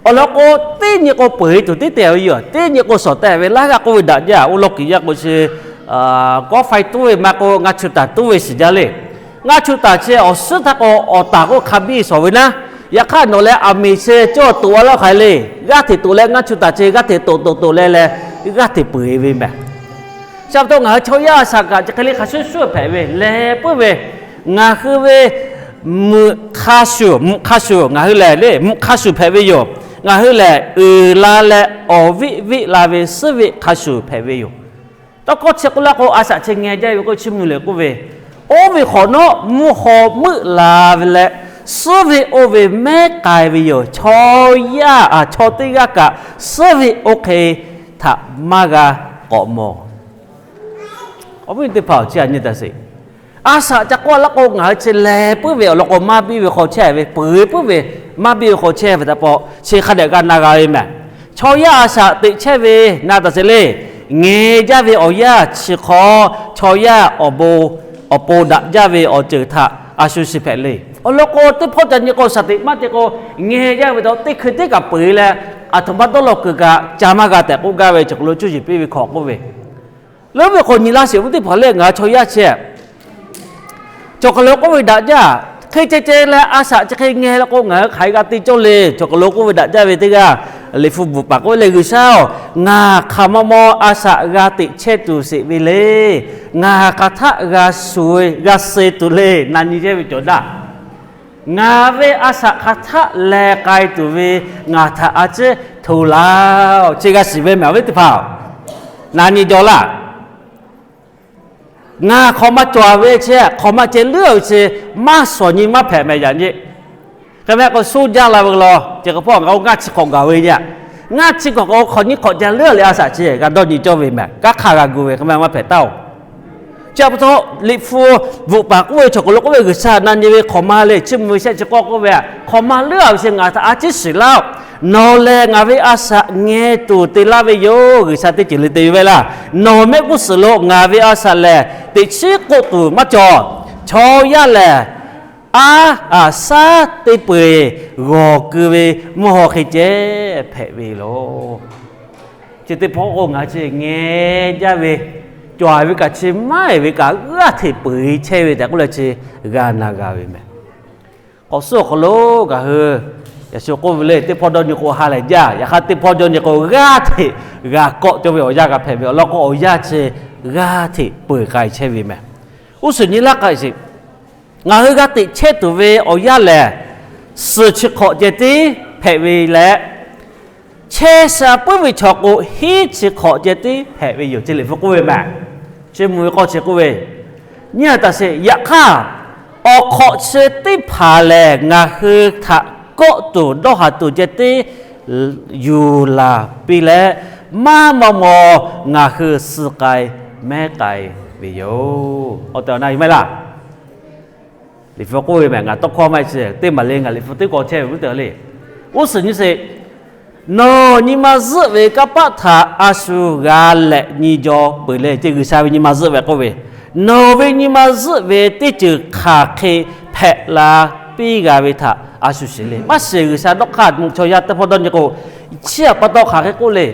Awˬ lawn k'o, teˇ nyi k'o peu-eˬ tuˬ tiˉ te ve yoˬ. Teˇ nyi k'o shawˍ teh ve laˇ g'aˇ k'oˆ ve daꞈ jaˇ. Oˇ lawn kiˬ yaˇ k'o chi kawˆ faiˇ tuˉ ve maˇ k'o ngaˇ chu taˍ tuˉ ve shiˍ jaˇ le. Ngaˇ chu taˍ chi awˬ suhˉ htaˇ k'o awˬ taˍ k'o hk'a biˇ shawˍ ve naˉ. Yaꞈ hk'aˇ nawˬ leh aˬ miˍ chi cawˇ toꞈ a laˇ hk'aˬ hk'e le. G'aˇ hteꞈ toꞈ leh ngaˇ chu taˍ chi g'aˇ hteꞈ toꞈ toꞈ toꞈ leh leh g'aˇ hteꞈ peu-eˬ ve meh. Chi pa taw ngaˬ hui chaw yaˇ a shaꞈ kaꞈ chi hk'e le hk'a shuˍ shuˍ hpehꞈ ve leh puiˉ ve, ngaˬ hui ve mvuhꞈ hk'a shuˍ, mvuhꞈ hk'a shuˍ ngaˬ hui lehˬ le mvuhꞈ hk'a shuˍ hpehꞈ ve yoˬ. Ngaˬ hui lehˬ uiˍ la leh awˬ viˆ viˆ la ve suhˉ veˆ hk'a shuˍ hpehꞈ ve yoˬ. Tawˇ hkawˇ chi k'oˆ laˇ k'o, a shaꞈ chi ngeh jaˇ ve k'o chi mvuh lehˬ k'oˆ ve, oˇ ve hk'awꞈ nawˉ mvuhˇ haw meuˆ la ve leh suhˉ veˆ oˇ ve mehˉ k'ai ve yoˬ. Chaw yaˇ a chaw teˇ g'aˇ kaꞈ suhˉ veˆ oˇ hk'e htaꞈ maˇ g'a k'awꞈ mawˬ. Awˬ viˉ teˇ hpaˍ awˬ chi a nyi taꞈ sheˍ. A shaꞈ ca k'oˆ laˇ k'o, ngaˬ hui chi leh puiˉ ve awˬ lawn k'o maˇ biˇ ve hk'aw chehˇ ve, peu-eˬ puiˉ ve maˇ biˇ ve hk'aw chehˇ ve htaꞈ pa chi hk'a dehꞈ g'a na g'a ve meh. Chaw yaˇ a shaꞈ teꞈ chehˇ ve na taꞈ sheˍ le. Ngeh jaˇ ve awˬ yanˇ chi hk'aw chaw yaˇ awˬ bon awˬ pon daꞈ jaˇ ve awˬ ceuˬ htaꞈ a shu shiˍ hpehꞈ le. Awˬ lawn k'o, teˇ hpawˇ ca nyi k'o, shaˍ tiꞈ maˇ te k'o, ngeh jaˇ ve taw teˇ hkui teˇ kaꞈ peu-eˬ leh, aˬ htoꞈ ma dawˇ law kuiˬ kaꞈ ca maˇ g'a tehꞈ k'oˆ gaˇ ve chaw hk'aw lo cuˇ yiˍ piˇ ve hkawꞈ k'oˆ ve. Leuˉ ve k'o, nyi laˇ sheˍ ve teˇ hpaˍ lehˬ, ngaˬ hui chaw yaˇ chi cawˬ kaˬ lo k'oˆ ve daꞈ jaˇ. Hk'e ceh ceh leh a shaꞈ chi hk'e ngeh la k'o, ngaˬ hui hk'aˬ hk'e g'a te cawˇ le. Cawˬ kaˬ lo k'oˆ ve daꞈ jaˇ ve teˇ g'aˇ, Liꞈ hpu bvuhꞈ paˍ k'oˆ ve lehˬ, G'uiˬsha-oˬ, ngaˬ hk'aˬ ma maw a shaꞈ g'a teꞈ chehˇ tuˬ sheˍ ve le. Ngaˬ hk'aˬ htaˆ g'a shuˍ g'a suh tuˬ le. Na nyi chehˇ ve cawˬ daꞈ. Ngaˬ ve a shaꞈ hk'aˬ htaˆ leh k'ai tuˬ ve ngaˬ htaꞈ a ciˉ hto laˇ-oˬ. Chi g'a shiˍ ve mehˬ awˬ viˉ teˇ hpaˍ-oˬ, na nyi jaw laˇ. Ngaˬ hk'awꞈ ma cawˬ ve chi, hk'awꞈ ma ceh leuˉ ve chi, maˇ shawˍ nyi maˇ hpehꞈ mehˬ yaꞈ nyi. Hk'e mehˆ k'o, shu jaˇ la ve law, ceh k'o hpawˇ ngaˬ k'o ngaˇ chi hk'awꞈ gaˬ ve yaꞈ. Ngaˇ chi hk'awꞈ k'o hk'awꞈ nyi hk'awꞈ ca leuˉ le a shaꞈ chi g'a dawˇ nyi cawˇ ve mehˬ. Kanˉ hk'aˇ g'a gu ve hk'e mehˆ maˇ hpehꞈ taˉ-oˬ. Chi pa taw, Liꞈ hpu bvuhꞈ paˍ k'oˆ ve chaw hk'aw lo k'oˆ ve, G'uiˬsha na nyi ve hk'awꞈ ma le, chiˇ mvuh ve shehˆ chi k'awˇ k'oˆ ve, hk'awꞈ ma leuˉ a ve chi ngaˬ htaꞈ a ciˉ shiˍ laˇ-oˬ. Nawˬ lehˬ ngaˬ ve a shaꞈ ngeh tuˬ te laˇ ve yoˬ. G'uiˬsha teˇ ceuˬ le te ve laˇ. Nawˬ mehˆ g'uˇ suhˍ lo ngaˬ ve a shaꞈ lehˬ teꞈ chiˉ k'oˆ tuˬ maˇ cawˬ. Chaw yaˇ lehˬ, aˉ aˍ shaˉ teˇ peu-eˬ g'awˬ keu ve mvuhˇ haw hk'e ceh hpehꞈ ve yoˬ. Chi teˇ hpawˇ k'o, ngaˬ hui chi ngeh jaˇ ve, cawˬ ve kaꞈ chi maˇ heˆ ve kaꞈ g'aˇ hteꞈ peuˬ-e chehˇ ve tehꞈ k'oˆ leh chi g'a na g'a ve mehˬ. K'awꞈ suhˉ awˬ hk'aw lo ngaˬ hui, yaꞈ shu k'oˆ ve le, teˇ hpawˇ dawˇ nyi k'o ha lehˬ jaˇ, yaꞈ hk'aˇ teˇ hpawˇ dawˇ nyi k'o g'aˇ hteꞈ g'a kawˆ cawˇ ve awˬ yanˇ g'a hpehꞈ ve awˬ lawn k'o, awˬ yanˇ chi g'aˇ hteꞈ peuˬ k'ai chehˇ ve mehˬ. G'uˇ suhˍ nyi laˇ k'ai sheˍ. Ngaˬ hui g'a teꞈ chehˇ tuˬ ve awˬ yanˇ lehˬ, suhˍ chi hk'awꞈ ceh tiˉ hpehꞈ ve leh, chehˇ sha puiˉ ve chaw k'o, hiˉ chi hk'awꞈ ceh tiˉ hpehꞈ ve yoˬ. Chi Liꞈ hpu k'oˆ ve mehˬ. Chi mvuh ve k'awˇ chi k'oˆ ve, nyi a taˍ sheˍ. Yaꞈ hk'aˇ, awˬ hk'awꞈ chi teˇ hpaˍ lehˬ, ngaˬ hui htaꞈ kawˆ tuˬ dawˇ haˍ tuˬ ceh tiˉ yuˬ laˬ piˇ leh, maˇ maw maw ngaˬ hui suh k'ai mehˉ k'ai ve yoˬ. Awˬ tehˬ awˬ na yuˬ mehˆ laˇ. Liꞈ hpu k'oˆ ve mehˬ, ngaˬ tawˇ hkawˇ maˇ heˆ chi teˇ maˬ le, ngaˬ Liꞈ hpu teˇ k'awꞈ chehˇ ve puiˉ te le. G'uˇ suhˍ nyi sheˍ. Nawˬ nyi ma zuhˆ ve kanˇ paˆ htaꞈ a shu g'a lehꞈ nyi jaw peuˬ le. Ceh G'uiˬsha ve nyi ma zuhˆ ve k'oˆ ve, nawˬ ve nyi ma zuhˆ ve teˇ ceuˬ hk'aˬ hk'e hpehꞈ la piˇ g'a ve htaꞈ a shu shiˍ le. Maˇ shiˍ, G'uiˬsha dawˇ hk'aˇ chaw yaˇ teˇ hpawˇ dawˇ nyi k'o, chi a pa taw hk'aˬ hk'e k'oˆ le.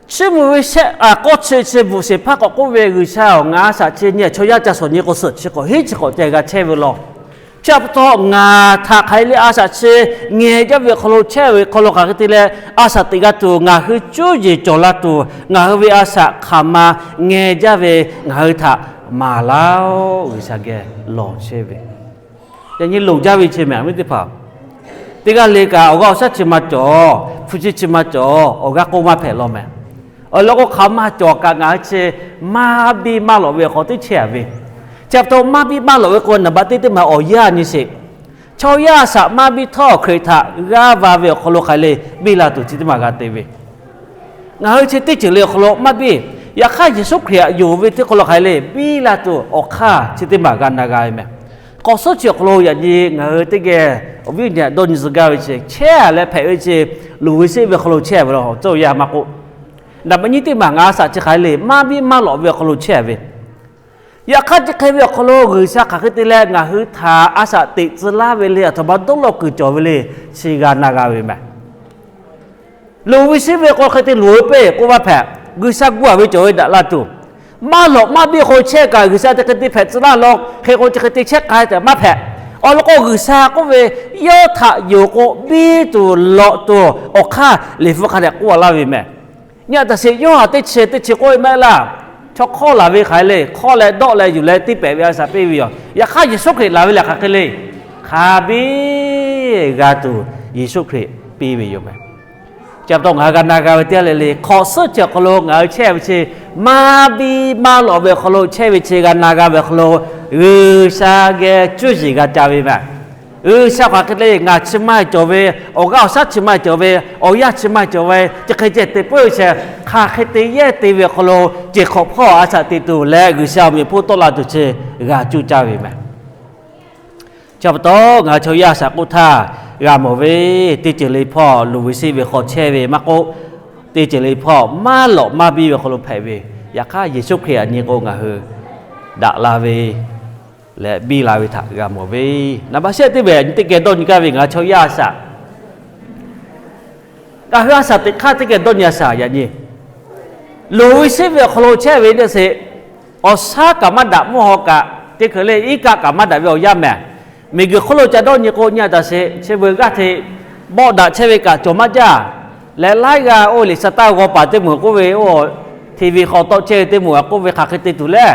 Chiˇ mvuh ve shehˆ k'awˇ chi chi bvuhꞈ sheˍ hpaˇ k'awꞈ k'oˆ ve, G'uiˬsha-oˬ, ngaˬ a shaꞈ chi nyi a chaw yaˇ ca shawˍ nyi k'o, suhˍ chi hk'awꞈ hiˉ chi hk'awꞈ ceh g'a chehˇ ve law. Chi a pa taw ngaˬ htaꞈ hk'aˬ hk'e le a shaꞈ chi ngeh jaˇ ve awˬ hk'aw lo chehˇ ve awˬ hk'aw lo hk'aˬ hk'e te leh a shaꞈ teꞈ g'a tuˬ, ngaˬ hui cuˇ yiˍ cawˬ la tuˬ, ngaˬ hui ve a shaꞈ hk'aˬ ma ngeh jaˇ ve ngaˬ hui htaꞈ maˍ laˇ-oˆ. G'uiˬsha geh lawˬ chehˇ ve, yaꞈ nyi loˍ jaˇ ve chi mehˬ, awˬ viˉ teˇ hpaˍ. Teˇ g'aˇ le kaꞈ awˬ g'aˇ awˬ shaˉ chi ma cawˬ, hpu chi chi ma cawˬ, awˬ g'aˇ k'oˆ maˇ hpehꞈ law mehˬ. Awˬ lawn k'o, hk'aˬ ma cawˬ kaꞈ ngaˬ hui chi maˇ biˇ maˇ lawꞈ ve awˬ hk'aw lo teˇ chehˇ a ve. Chi pa taw maˇ biˇ maˇ lawꞈ ve k'o, naˍ baꞈ teˇ teˇ maˬ awˬ yanˇ nyi sheˍ. Chaw yaˇ shaꞈ maˇ biˇ htawˇ, Hkriꞈ htaꞈ g'aˇ va ve awˬ hk'aw lo hk'aˬ hk'e le biˇ la tuˬ chi teˇ maˬ g'a te ve. Ngaˬ hui chi teˇ ceuˬ le awˬ hk'aw lo maˇ biˇ. Yaꞈ hk'aˇ, Yeˍsuˆ Hkriꞈ htaꞈ yonˍ ve teˇ hk'aw lo hk'aˬ hk'e le biˇ la tuˬ awˬ hk'aˇ chi teˇ maˬ g'a na g'a ve mehˬ. K'awꞈ suhˉ chi awˬ hk'aw lo yaꞈ nyi ngaˬ hui teˇ geh awˬ viˉ awˬ nyi dawˇ nyi tcuh gaˇ ve chi, chehˇ leh hpehꞈ ve chi, luˬ ve sheˆ ve awˬ hk'aw lo chehˇ ve law, cawˇ yaˇ maˇ k'oˆ, naˍ baꞈ nyiˇ teˇ maˬ ngaˬ a shaꞈ chi hk'aˬ hk'e le maˇ biˇ maˇ lawꞈ ve awˬ hk'aw lo chehˇ ve. Yaꞈ hk'aˇ, chi hk'e ve awˬ hk'aw lo G'uiˬsha hk'aˬ hk'e te leh ngaˬ hui htaꞈ a shaꞈ teꞈ tcuh laˇ ve le, aˬ htoꞈ ma dawˇ law kuiˬ cawˬ ve le, chi g'a na g'a ve mehˬ. Luˬ ve sheˆ ve k'o, hk'e te luˬ ve peˇ k'oˆ maˇ hpehꞈ. G'uiˬsha gu a ve cawˬ ve daꞈ la tuˬ, maˇ lawꞈ maˇ biˇ hk'aw lo chehˇ kaꞈ, G'uiˬsha chi hk'e te hpehꞈ tcuh laˇ law, hk'e k'o chi hk'e te chehˇ k'ai tehꞈ maˇ hpehꞈ. Awˬ lawn k'o, G'uiˬsha k'oˆ ve, yawˇ htaꞈ yonˍ k'o biˇ tuˬ lawꞈ tuˬ awˬ hk'aˇ Liꞈ hpu hk'a dehꞈ k'oˆ a laˇ ve mehˬ. Nyi a taˍ sheˍ, Yoˇhanˬ teˇ chi teˇ chi k'oˆ ve maˇ heˆ laˇ. Chaw hk'awˇ laˬ ve hk'aˬ hk'e le, hk'awˇ leh dawˆ leh yuˬ leh teˇ pehˍ ve a shaꞈ piˇ ve yoˬ. Yaꞈ hk'aˇ, Yeˍsuˆ Hkriꞈ laˬ ve lehˬ hk'aˬ hk'e le, hk'a biˇ g'a tuˬ Yeˍsuˆ Hkriꞈ piˇ ve yoˬ mehˬ. Chi pa taw ngaˬ hui g'a na g'a ve teˇ g'aˇ le le, hk'awꞈ suhˉ chi awˬ hk'aw lo ngaˬ hui chehˇ ve chi, maˇ biˇ maˇ lawꞈ ve awˬ hk'aw lo chehˇ ve chi g'a na g'a ve awˬ hk'aw lo, G'uiˬsha geh cuˇ yiˍ g'a ca ve mehˬ. G'uiˬsha hk'aˬ hk'e te le, ngaˬ chi maˇ cawˬ ve, awˬ g'aˇ awˬ shaˉ chi maˇ cawˬ ve, awˬ yanˇ chi maˇ cawˬ ve, chi hk'e ceh te puiˉ ve chi, hk'aˬ hk'e te yehˇ te ve awˬ hk'aw lo, cehˬ hk'awꞈ hpawˇ a shaꞈ teꞈ tuˬ leh G'uiˬsha awˬ meꞈ awˬ hponˇ tawˆ la tuˬ chi g'a cuˇ caˇ ve mehˬ. Chi pa taw ngaˬ hui chaw yaˇ shaꞈ k'oˆ htaˇ g'a mawˬ ve, teˇ ceuˬ le hpawˇ luˬ ve sheˆ ve hk'aw chehˇ ve maˇ k'oˆ, teˇ ceuˬ le hpawˇ maˇ lawꞈ maˇ biˇ ve hk'aw lo hpehꞈ ve, yaꞈ hk'aˇ Yeˍsuˆ Hkriꞈ htaꞈ nyi k'o ngaˬ hui daꞈ la ve, leh biˇ la ve htaꞈ g'a mawˬ ve. Naˍ baˆ shehˆ teˇ ve nyi teˇ geh dawˇ nyi gaˇ ve ngaˬ hui chaw yaˇ a shaꞈ, ngaˬ hui a shaꞈ teꞈ hk'aˇ teˇ geh dawˇ nyi a shaꞈ yaꞈ nyi, loˍ ve sheˆ ve awˬ hk'aw lo chehˇ ve teˇ sheˍ, awˬ shaˉ kaꞈ maˇ daꞈ mvuhˇ haw kaꞈ, teˇ hkui le iˉ kaˆ kaꞈ maˇ daꞈ ve awˬ yanˇ mehˍ. Miˬguiˬ hk'oˆ lo ca dawˇ nyi k'o nyi a taˍ sheˍ, chi beuꞈ g'aˇ hteꞈ bawˆ daꞈ chehˇ ve kaꞈ cawˬ maˇ jaˇ. Leh laiˉ g'aˇ oˇ liꞈ shaˍ taˇ g'aw paˍ teˇ moˍ k'oˆ ve, oˇ TV hk'aw tawˆ chehˇ ve teˇ moˍ k'oˆ ve hk'aˬ hk'e te tuˬ le.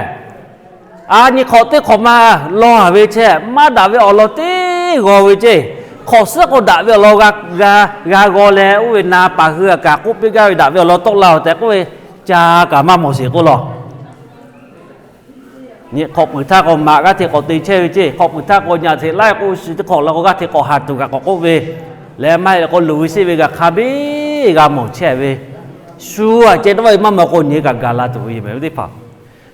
A nyi hk'awꞈ teˇ hk'awꞈ ma lawˬ a ve chehˇ, maˇ daꞈ ve awˬ lawn teˇ g'aw ve ceˇ. Hk'awꞈ suhˉ k'o daꞈ ve awˬ lawn g'a g'a g'a g'aw leh, oˇ ve na paˍ hui a kaꞈ k'oˆ piˇ gaˇ ve daꞈ ve awˬ lawn tawˆ la-oˬ tehꞈ k'oˆ ve, ca kaꞈ maˇ mawˬ sheˍ k'oˆ law. Nyi hk'awꞈ puiˍ htaˇ k'o maꞈ g'aˇ hteꞈ k'awꞈ te chehˇ ve ceˇ. Hk'awꞈ puiˍ htaˇ k'o nyi a hteꞈ laiˉ k'o shiˍ teˇ hk'awꞈ la k'o g'aˇ hteꞈ k'awꞈ haˍ tuˬ kaꞈ k'awꞈ k'oˆ ve, leh maˇ heˆ k'o loˍ ve sheˆ ve g'a hk'a biˇ g'a mawˬ chehˇ ve, shu aꞈ ceh dawˇ ve maˇ mawˬ k'o nyi kaꞈ gaˬ la tuˬ ve yoˬ mehˍ ve teˇ hpaˍ.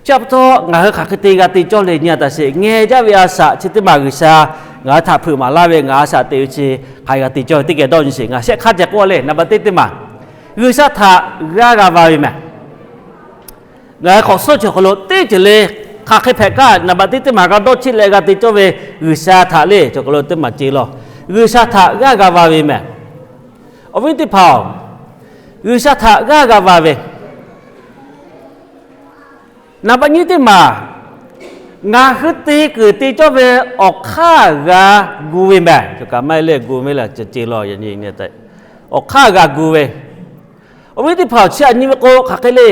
Chi pa taw ngaˬ hui hk'aˬ hk'e te g'a te cawˇ le nyi a taˍ sheˍ. Ngeh jaˇ ve a shaꞈ chi teˇ maˬ G'uiˬsha ngaˬ hui htaꞈ hpeuꞈ maˍ laˇ ve, ngaˬ hui a shaꞈ teꞈ ve chi hk'aˬ hk'e g'a te cawˇ ve teˇ geh dawˇ nyi sheˍ. Ngaˬ shehˆ hk'aˇ ceh k'oˆ le, naˍ baˆ teˇ teˇ maˬ G'uiˬsha htaꞈ g'aˇ g'a va ve mehˍ. Ngaˬ hui hk'awꞈ suhˉ chi awˬ hk'aw lo teˇ ceuˬ le hk'aˬ hk'e hpehꞈ kaꞈ, naˍ baˆ teˇ teˇ maˬ g'a dawˇ cheˆ leh g'a te cawˇ ve G'uiˬsha htaꞈ le, chi awˬ hk'aw lo teˇ maˬ ce law. G'uiˬsha htaꞈ g'aˇ g'a va ve mehˍ. Awˬ viˉ teˇ hpaˍ-oˬ, G'uiˬsha htaꞈ g'aˇ g'a va ve, naˍ baˆ nyiˇ teˇ maˬ ngaˬ hui te kuiˬ te cawˇ ve awˬ hk'aˇ g'a gu ve mehˍ. Kaꞈ maˇ heˆ le, gu ve le ce law. Awˬ hk'aˇ g'a gu ve, awˬ viˉ teˇ hpaˍ-oˬ, chi aꞈ nyi ve k'o hk'aˬ hk'e le.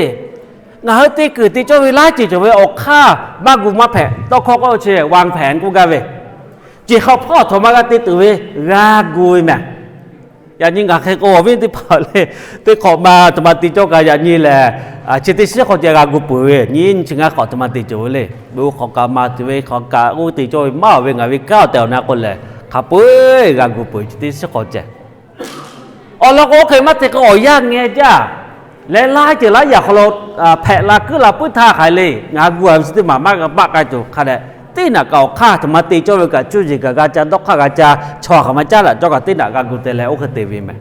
Ngaˬ hui te kuiˬ te cawˇ ve laiˉ ceuˬ cawˬ ve awˬ hk'aˇ maˇ gu maˇ hpehꞈ. Tawˇ hkawˇ k'oˆ chi วางแผน k'oˆ gaˇ ve, ceuˬ hk'aw hpawˇ a htoꞈ ma g'a te tuˬ ve g'a gu ve mehˍ. Yaꞈ nyi ngaˬ hk'e k'o awˬ viˉ teˇ hpaˍ le, teˇ hk'awꞈ ma a htoꞈ ma te cawˇ kaꞈ yaꞈ nyi lehˬ, chi teˇ shiˉ hk'aw ceh g'a gu peuˬ ve, nyi nyi chi ngaˇ hk'awꞈ a htoꞈ ma te cawˬ ve le. Bon hk'awꞈ kaꞈ maˍ tuˬ ve hk'awꞈ kaꞈ oˇ te cawˇ ve maˇ awˬ ve ngaˬ ve kanˉ awˬ tehˬ awˬ na k'o lehˬ, hk'a peu-eˬ g'a gu peuˬ ve chi teˇ shiˉ hk'aw ceh. Awˬ lawn k'o, oˇ hk'e maˇ te k'o awˬ yanˇ ngeh jaˇ. Leh laiˉ ceuˬ laiˉ yaꞈ hk'aw lo hpehꞈ la kuiˉ la puiˉ htaˇ hk'aˬ hk'e le, ngaˬ hui gu a ve chi teˇ maˬ maˇ g'a baˆ k'ai tuˬ hk'a dehꞈ, teˇ naꞈ kaꞈ awˬ hk'aˇ a htoꞈ ma te cawˇ ve kaꞈ, cuˇ yiˍ kaꞈ g'a ca, dawˇ hk'aˇ g'a ca, chaw hk'aˬ ma caˉ daꞈ cawˇ kaꞈ teˇ naꞈ g'a gu te leh oˇ hk'e te ve mehˍ.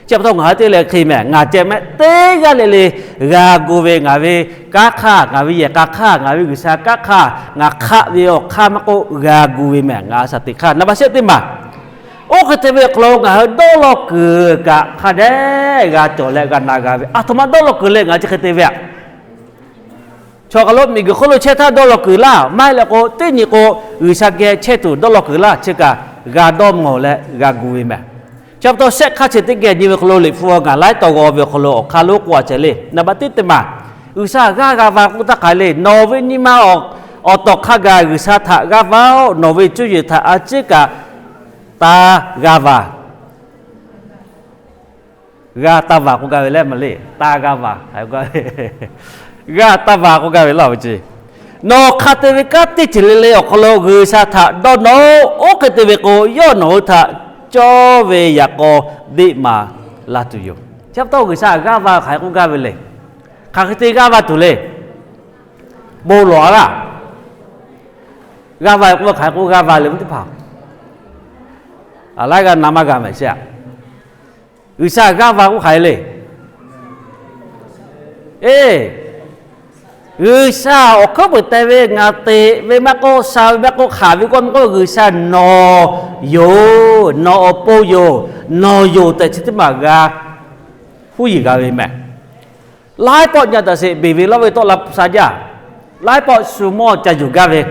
Chi pa taw ngaˬ hui teˇ leh hk'e mehˍ, ngaˬ ceh mehˆ teˇ g'aˇ le le g'a gu ve, ngaˬ ve kanˉ hk'aˇ, ngaˬ ve yehˬ k'a hk'aˇ, ngaˬ ve G'uiˬsha kanˉ hk'aˇ, ngaˬ hk'aˆ ve awˬ hk'aˇ maˇ k'oˆ g'a gu ve mehˍ. Ngaˬ a shaꞈ teꞈ hk'aˇ naˍ baˆ shehˆ teˇ maˬ oˇ hk'e te ve awˬ hk'aw lo ngaˬ hui dawˇ law kuiˬ kaꞈ hk'a dehꞈ g'a cawˬ leh g'a na g'a ve. A htoꞈ ma dawˇ law kuiˬ le, ngaˬ hui chi hk'e te ve aꞈ. Chaw hk'aˬ lo miˬguiˬ hk'oˆ lo chehˇ htaˇ dawˇ law kuiˬ laˇ, maˇ heˆ leh k'o teˇ nyi k'o G'uiˬsha geh chehˇ tuˬ dawˇ law kuiˬ laˇ, chi kaꞈ g'a dawˇ mawˬ leh g'a gu ve mehˍ. Chi pa taw shehˆ hk'aˇ chi teˇ geh nyi ve hk'aw lo Liꞈ hpu ngaˬ laiˉ taw g'aw ve awˬ hk'aw lo awˬ hk'aˇ lonˉ k'oˆ a chehˇ le, naˍ baˆ teˇ teˇ maˬ G'uiˬsha g'aˇ g'a va k'oˆ htaˇ hk'aˬ hk'e le, nawˬ ve nyi ma awˬ tawˍ hk'a gaˬ G'uiˬsha htaꞈ g'aˇ va-oˬ. Nawˬ ve cuˇ yiˍ htaꞈ a ciˉ kaꞈ taˇ g'aˇ va. G'aˇ taˇ va k'oˆ gaˇ ve le, maˇ le, taˇ g'aˇ va. G'aˇ taˇ va k'oˆ gaˇ ve laˇ ve ce. Nawˬ hk'a te ve kanˉ teˇ ceuˬ le le awˬ hk'aw lo G'uiˬsha htaꞈ dawˇ nawˬ-oˬ. Oˇ hk'e te ve k'o, yawˇ nawˬ hui htaꞈ cawˇ ve yaꞈ k'aw deˆ maˍ la tuˬ yoˬ. Chi pa taw G'uiˬsha g'aˇ va hk'aˬ hk'e k'oˆ gaˇ ve le. Hk'aˬ hk'e te g'aˇ va tuˬ le. Bon lawˬ a laˇ. G'aˇ va k'oˆ ve hk'aˬ hk'e k'oˆ g'aˇ va le ve teˇ hpaˍ, a laiˉ g'aˇ na maˇ g'a mehˍ sheˍ. G'uiˬsha g'aˇ va k'oˆ hk'aˬ hk'e le. Eˬ, G'uiˬsha awˬ hkuiˉ peuˬ te ve ngaˬ teꞈ ve maˇ k'oˆ, sha ve maˇ k'oˆ, hk'aˬ ve k'oˆ maˇ k'oˆ, G'uiˬsha nawˬ yoˬ, nawˬ awˬ pon yoˬ, nawˬ yoˬ tehꞈ chi teˇ maˬ g'a huˉ yiˬ g'a ve mehˍ. Laiˉ pawˆ nyi a taꞈ sheˍ, beˬ ve lawˇ ve tawˆ la sha jaˇ. Laiˉ pawˆ shu mawˇ ca yuˬ gaˇ ve.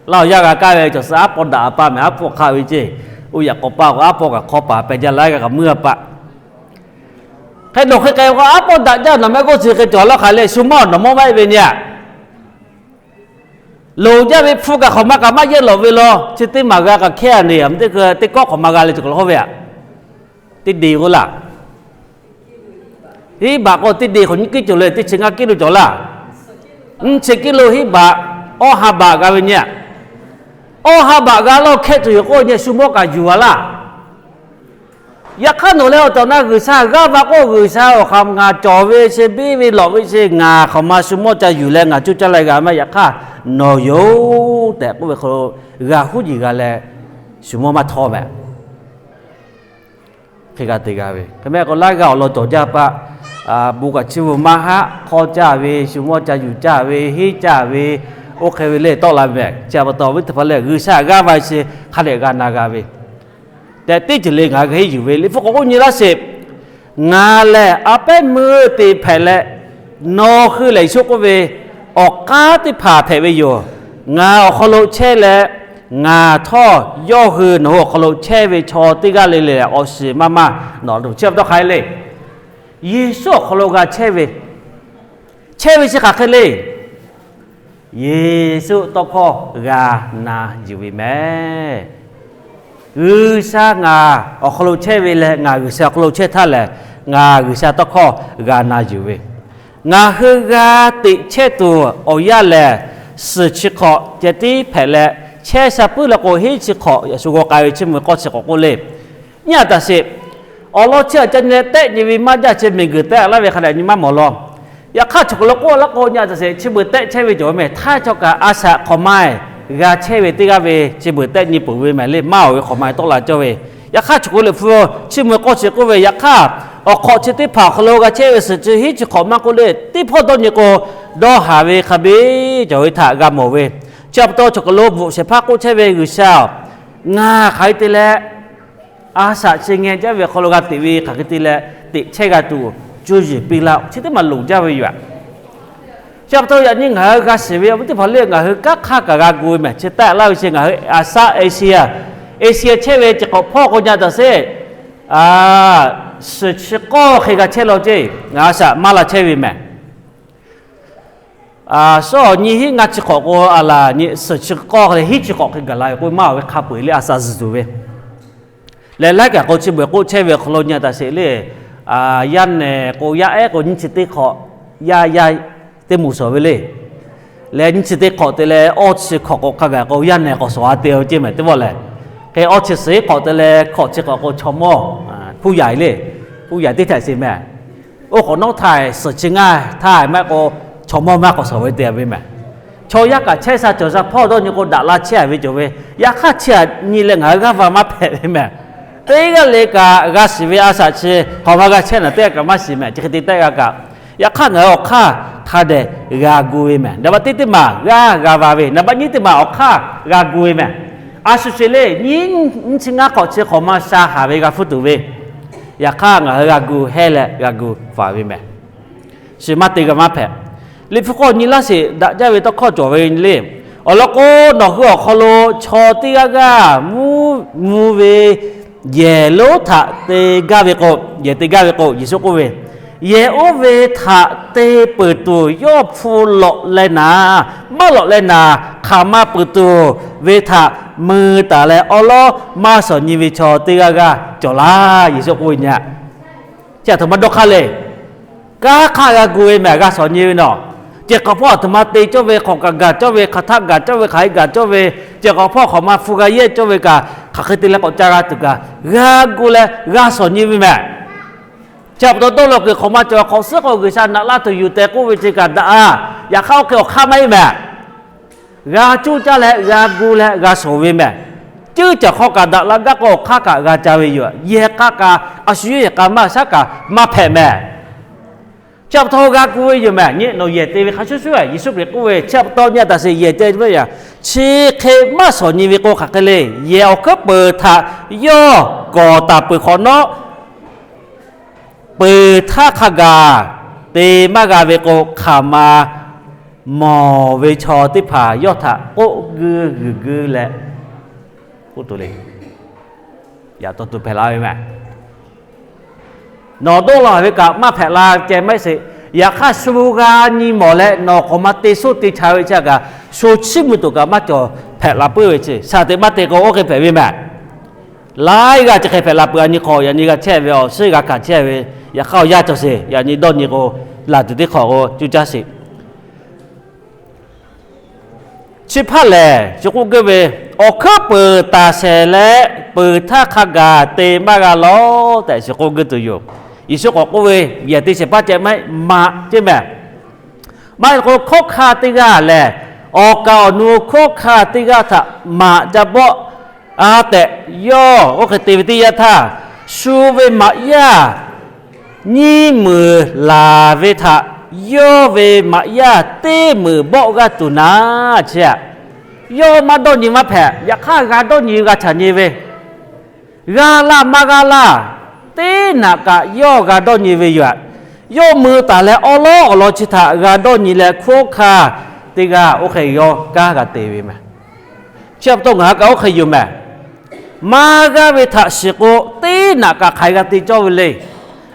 Laˇ awˬ yaˇ g'a kaˇ ve cawˬ suh aˉ pawˇ daꞈ a pa mehˍ, aˉ pawˇ hk'aˆ ve ceˇ. Oˇ yaꞈ k'aw pa k'o aˉ pawˇ kaꞈ hk'awˇ paˍ pehˬ jaˇ laiˉ g'aˇ kaꞈ muiˇ a pa. Hk'e nawˬ hk'e k'ai k'o aˉ pawˇ daꞈ jaˇ, nawˬ mehˆ g'uˇ suhˍ hk'e cawˬ laˇ hk'aˬ le, shu mawˇ nawˬ mawˇ maˇ heˆ ve nyi a. Loˍ jaˇ ve hpu kaꞈ hk'awꞈ ma kaꞈ maˇ yehˇ lawꞈ ve law, chi teˇ maˬ g'a kaꞈ hkehˇ a ne, teˇ kawˆ hk'awꞈ ma g'a leh cawˬ k'aw la hawˇ ve aꞈ. Teˇ de k'oˆ laˇ. Hiˉ baꞈ k'o teˇ de hk'awꞈ nyiˇ kiˉ cawˬ leh teˇ chi ngaˇ kiˉ lo cawˬ laˇ. Nyiˇ chi kiˉ lo hiˉ baꞈ, awˇ ha baꞈ g'a ve nyi a. Awˇ ha baꞈ g'a lawˇ hkehˇ tuˬ yoˬ k'oˆ nyi, shu mawˇ kaꞈ yuˬ a laˇ. Yaꞈ hk'aˇ nawˬ leh awˬ tehˬ awˬ na G'uiˬsha g'aˇ va k'o, G'uiˬsha awˬ hk'aˬ ngaˬ cawˬ ve chi biˇ ve lawꞈ ve chi ngaˬ hk'awꞈ ma shu mawˇ ca yuˬ leh ngaˬ cuˇ caˇ leh g'a maˇ, yaꞈ hk'aˇ nawˬ yoˬ tehꞈ k'oˆ ve hk'aw lo g'a huˉ yiˬ g'a leh shu mawˇ maˇ htawˇ mehˍ. Hk'e g'a te g'a ve hk'e mehˆ k'o, laiˉ g'aˇ awˬ lawn cawˬ jaˇ paˆ. Bon kaꞈ chi beuꞈ maˇ haˆ, hk'awˇ caˇ ve, shu mawˇ ca yuˬ caˇ ve, henˇ caˇ ve, Oˇ hk'e ve le tawˆ la ve mehˬ. Chi pa taw awˬ viˉ teˇ hpaˍ lehˬ, G'uiˬsha g'aˇ va ve chi hk'a dehꞈ g'a na g'a ve tehꞈ teˇ ceuˬ le ngaˬ hui g'a henˇ yuˬ ve. Liꞈ hpu k'awꞈ k'oˆ nyi laˇ sheˍ. Ngaˬ lehˬ a pehˉ meuˇ te hpehꞈ leh, nawˬ hui lehˬ, Yeˍsuˆ k'oˆ ve, awˬ k'aˉ teˇ hpaˍ hpehꞈ ve yoˬ. Ngaˬ awˬ hk'aw lo chehˇ leh, ngaˬ htawˇ yawˇ hui nawˬ hui awˬ hk'aw lo chehˇ ve chaw teˇ g'aˇ le le awˬ shiˍ maˇ maˇ nawˬ chi pa taw hk'a le. Yeˍsuˆ awˬ hk'aw lo g'a chehˇ ve, chehˇ ve chi hk'aˬ hk'e le. Yeˍsuˆ tawˇ hkawˇ g'a na yuˬ ve mehˬ. G'uiˬsha ngaˬ awˬ hk'aw lo chehˇ ve leh, ngaˬ G'uiˬsha awˬ hk'aw lo chehˇ htaˇ lehˬ, ngaˬ G'uiˬsha tawˇ hkawˇ g'a na yuˬ ve. Ngaˬ hui g'a teꞈ chehˇ tuˬ awˬ yanˇ lehˬ, suhˍ chi hk'awꞈ ceh tiˉ hpehꞈ leh, chehˇ sha puiˉ le k'o, hiˉ chi hk'awꞈ yaꞈ shu g'aw k'ai ve chiˇ mvuh k'awˇ chi k'awꞈ k'oˆ le. Nyi a taˍ sheˍ. Awˬ lawn chi aꞈ ca nyi leh tehˆ nyi ve maˇ jaˇ, chi miˬguiˬ tehˆ laˇ ve hk'a dehꞈ nyi maˇ mawˬ law. Yaꞈ hk'aˇ chaw hk'aw lo k'oˆ laˇ k'o, nyi a taˍ sheˍ, chi beuꞈ tehˆ chehˇ ve cawˬ ve mehˬ. Htaiˇ chaw kaꞈ a shaꞈ hk'awꞈ ma g'a chehˇ ve teˇ g'aˇ ve chi beuꞈ tehˆ nyi peuˬ ve mehˬ le, maˇ awˬ ve hk'awꞈ ma tawˆ la cawˇ ve. Yaꞈ hk'aˇ chaw k'o leh hpu chiˇ mvuh k'awˇ chi k'oˆ ve, yaꞈ hk'aˇ awˬ hk'awꞈ chi teˇ hpaˍ awˬ hk'aw lo g'a chehˇ ve suhˍ chi hiˉ chi hk'awꞈ maˇ k'oˆ le, teˇ hpawˇ dawˇ nyi k'o, dawˇ haˍ ve hk'a biˇ cawˬ ve htaꞈ g'a mawˬ ve. Chi pa taw chaw hk'aw lo bvuhꞈ shehˍ hpaˇ k'oˆ chehˇ ve, G'uiˬsha-oˬ, ngaˬ hk'aˬ hk'e te leh a shaꞈ chi ngeh jaˇ ve awˬ hk'aw lo g'a teꞈ ve hk'aˬ hk'e te leh teꞈ chehˇ g'a tuˬ cuˇ yiˍ piˇ laˇ-oˆ. Chi teˇ maˬ loˍ jaˇ ve yoˬ. Chi pa taw yaꞈ nyi ngaˬ hui g'a shiˍ ve awˬ viˉ teˇ hpaˍ le, ngaˬ hui kanˉ hk'aˇ kaꞈ g'a gu ve mehˬ. Chi taˆ laˇ ve chi ngaˬ hui a shaꞈ Asia, Asia chehˇ ve chi hk'awꞈ hpawˇ k'o nyi a taˍ sheˍ, suhˍ chi k'awˇ hk'e g'a chehˇ law ceˇ, ngaˬ a shaꞈ maˇ la chehˇ ve mehˬ. Suhˍ nyi hiˉ ngaˇ chi hk'awꞈ k'o a laˬ nyi suhˍ chi k'awˇ hk'e hiˉ chi hk'awꞈ hk'e gaˬ la ve k'o, maˇ awˬ ve hk'a peu-eˬ le a shaꞈ zuhˬ tuˬ ve. Leh laiˉ kaꞈ k'o chi beuꞈ k'oˆ chehˇ ve awˬ hk'aw lo nyi a taˍ sheˍ le, yaˇ nehˬ k'o yaˇ ehˉ k'o nyiˇ chi teˇ hk'awꞈ, yaˇ yaˇ teˇ moˍ shawˍ ve le. Leh nyiˇ chi teˇ hk'awꞈ te leh awˇ chi hk'awꞈ k'o hk'a gaˬ k'o yaˇ nehˬ k'awꞈ shawˍ a te ceˇ mehˬ teˇ pawˆ lehˬ. Hk'e awˇ chi suhˍ hk'awꞈ te leh hkawꞈ chi hk'awꞈ k'o chaw mawˇ, hpu yaꞈ le, hpu yaꞈ teˇ htaꞈ sheˍ mehˬ. Oˇ k'awꞈ nawˉ htaiˍ suhˍ chi ngaˇ htaiˍ maˇ k'o, chaw mawˇ maˇ k'awꞈ shawˍ ve te ve mehˬ. Chaw yaˇ kaꞈ chehˇ sha cawˬ sha hpawˇ dawˇ nyi k'o daꞈ la chehˇ a ve cawˬ ve. Yaꞈ hk'aˇ chi aꞈ nyi leh ngaˬ hui g'aˇ va maˇ hpehꞈ ve mehˬ. Teˇ g'aˇ le kaꞈ g'a shiˍ ve a shaꞈ chi hk'awꞈ ma g'a chehˇ naˬ teˇ g'aˇ kaꞈ maˇ shiˍ mehˬ. Chi hk'e te tehˆ g'a kaꞈ, yaꞈ hk'aˇ ngaˬ hui awˬ hk'aˇ hk'a dehꞈ g'a gu ve mehˬ. Daꞈ va teˇ teˇ maˬ g'aˇ g'a va ve, naˍ baˆ nyiˇ teˇ maˬ awˬ hk'aˇ g'a gu ve mehˬ. A shu sheˍ le, nyiˇ nyiˇ chi ngaˇ hk'awꞈ chi hk'awꞈ ma sha haˍ ve g'a hpuˇ tuˬ ve. Yaꞈ hk'aˇ ngaˬ hui g'a gu hehˇ leh g'a gu faˍ ve mehˬ. Chi maˇ te g'a maˇ hpehꞈ. Liꞈ hpu k'awˇ nyi laˇ sheˍ, daꞈ jaˇ ve tawˇ hkawˇ cawˬ ve le. Awˬ lawn k'o, nawˬ hui awˬ hk'aw lo chaw teˇ g'aˇ g'aˇ mvuhˇ mvuh ve yehˬ lonˉ htaꞈ te gaˇ ve k'o, yehˬ te gaˇ ve k'o, Yeˍsuˆ k'oˆ ve, yehˬ oˇ ve htaꞈ te peuˬ tuˬ yawˇ hpu lawꞈ leh naˍ, maˇ lawꞈ leh naˍ hk'aˬ ma peuˬ tuˬ ve htaꞈ mui taˍ leh awˉ lawˉ maˇ shawˍ nyi ve chaw teˇ g'aˇ g'aˇ cawˬ laˇ. Yeˍsuˆ k'oˆ ve nyi a. Chi aˬ htoꞈ ma dawˇ hk'aˇ le. Kanˉ hk'aˇ g'a gu ve mehˬ, g'a shawˍ nyi ve nawˬ. Cehˬ hk'awꞈ hpawˇ aˬ htoꞈ ma te cawˇ ve, hk'awꞈ kaꞈ gaˬ cawˇ ve, hk'aˬ htaˆ gaˬ cawˇ ve, hk'aˬ hk'e gaˬ cawˇ ve, cehˬ hk'awꞈ hpawˇ hk'awꞈ ma hpu g'a yehˇ cawˇ ve kaꞈ, hk'aˬ hk'e te leh k'awꞈ ca g'a tuˬ kaꞈ, g'a gu leh g'a shawˍ nyi ve mehˬ. Chi pa taw dawˇ law kuiˬ hk'awꞈ ma cawˬ hk'awꞈ suhˉ k'o G'uiˬsha naꞈ laˇ tuˬ yuˬ tehꞈ k'oˆ ve chi kaꞈ daꞈ a. Yaꞈ hk'aˇ oˇ hk'e awˬ hk'aˇ maˇ heˆ mehˬ. G'a cuˇ caˇ leh g'a gu leh g'a shawˍ ve mehˬ. Ceuˇ caˬ hk'aw kaꞈ daꞈ la gaˇ k'o awˬ hk'aˇ kaꞈ g'a ca ve yoˬ. Yehˬ k'a kaꞈ a shu yehˬ k'a maˇ shaˉ kaꞈ maˇ hpehꞈ mehˬ. Chi pa taw g'a gu ve yoˬ mehˬ. Nyi nawˬ yehˬ te ve hk'a shuˍ shuˍ Yeˍsuˆ Hkriꞈ k'oˆ ve, chi pa taw nyi a taˍ sheˍ yehˬ te ve yaꞈ, chi hk'e maˇ shawˍ nyi ve k'o hk'aˬ hk'e le. Yehˬ awˬ hkuiˉ peuˬ htaꞈ yawˇ kawˍ taˍ peuˬ hk'awꞈ nawˉ, peuˬ htaˇ hk'a gaˬ te maˇ g'a ve k'o, hk'aˬ ma mawˬ ve chaw teˇ hpaˍ yawˇ htaꞈ k'oˆ guiˇ g'uiˬ guiˇ leh k'oˆ tuˬ le. Yaꞈ taw tuˬ hpehꞈ la ve mehˬ. Nawˬ dawˇ la ve kaꞈ maˇ hpehꞈ la ceh maˇ heˆ sheˍ. Yaꞈ hk'aˇ shu g'a nyi mawˬ leh nawˬ k'awꞈ ma te soˇ te cha ve chi kaꞈ, shu chiˇ mvuh tuˬ kaꞈ maˇ cawˬ hpehꞈ la puiˉ ve chi. Shaˍ teꞈ maˇ te k'o oˇ hk'e hpehꞈ ve mehˬ. Laiˉ g'aˇ chi hk'e hpehꞈ la peuˬ. A nyi hk'awꞈ yaꞈ nyi g'a chehˇ ve awˬ suhˉ g'a hkanˍ chehˇ ve, yaꞈ hk'aˇ awˬ yanˇ cawˬ sheˍ. Yaꞈ nyi dawˇ nyi k'o, laˬ tuˬ teˇ hk'awꞈ k'o cuˇ caˇ sheˍ. Chi hpaˇ lehˬ, shiˍ k'oˆ guiˇ ve, awˬ hkuiˉ peuˬ taˍ shehˍ leh peuˬ htaˇ hk'a gaˬ te maˇ g'a lawˬ tehꞈ shiˍ k'oˆ guiˇ tuˬ yoˬ. Yeˍsuˆ k'awꞈ k'oˆ ve, yehˬ te shehˍ hpaˇ ceh maˇ heˆ, maꞈ ceˇ mehˬ. Maˇ heˆ k'o, hkawˉ hkanˇ teˇ g'aˇ lehˬ, awˬ kaˍ awˬ nu hkawˉ hkanˇ teˇ g'aˇ htaꞈ maꞈ ca bawˆ a tehꞈ yawˇ oˇ hk'e te ve teˇ yanˇ htaˇ, shu ve maꞈ yaˇ nyiˇ meunˍ laˬ ve htaꞈ Yawˇ ve maꞈ yaˇ teˇ meunˍ bawˆ g'aˇ tuˬ naˍ, chi aꞈ, yawˇ maˇ dawˇ nyi maˇ hpehꞈ. Yaꞈ hk'aˇ, g'a dawˇ nyi g'a htaꞈ nyi ve, g'a laˇ maˇ g'a laˇ, teˇ naꞈ kaꞈ yawˇ g'a dawˇ nyi ve yoˬ aꞈ. Yawˇ mui taˍ leh awˉ lawˉ awˬ lawn chi htaꞈ g'a dawˇ nyi leh, hkunˉ hawˉ hkanˇ teˇ g'aˇ oˇ hk'e yawˇ kanˉ g'a te ve mehˬ. Chi pa taw ngaˬ hui kaꞈ oˇ hk'e yoˬ mehˬ. Maˇ g'aˇ ve htaꞈ shiˍ k'o, teˇ naꞈ kaꞈ hk'aˬ hk'e g'a te cawˇ ve le.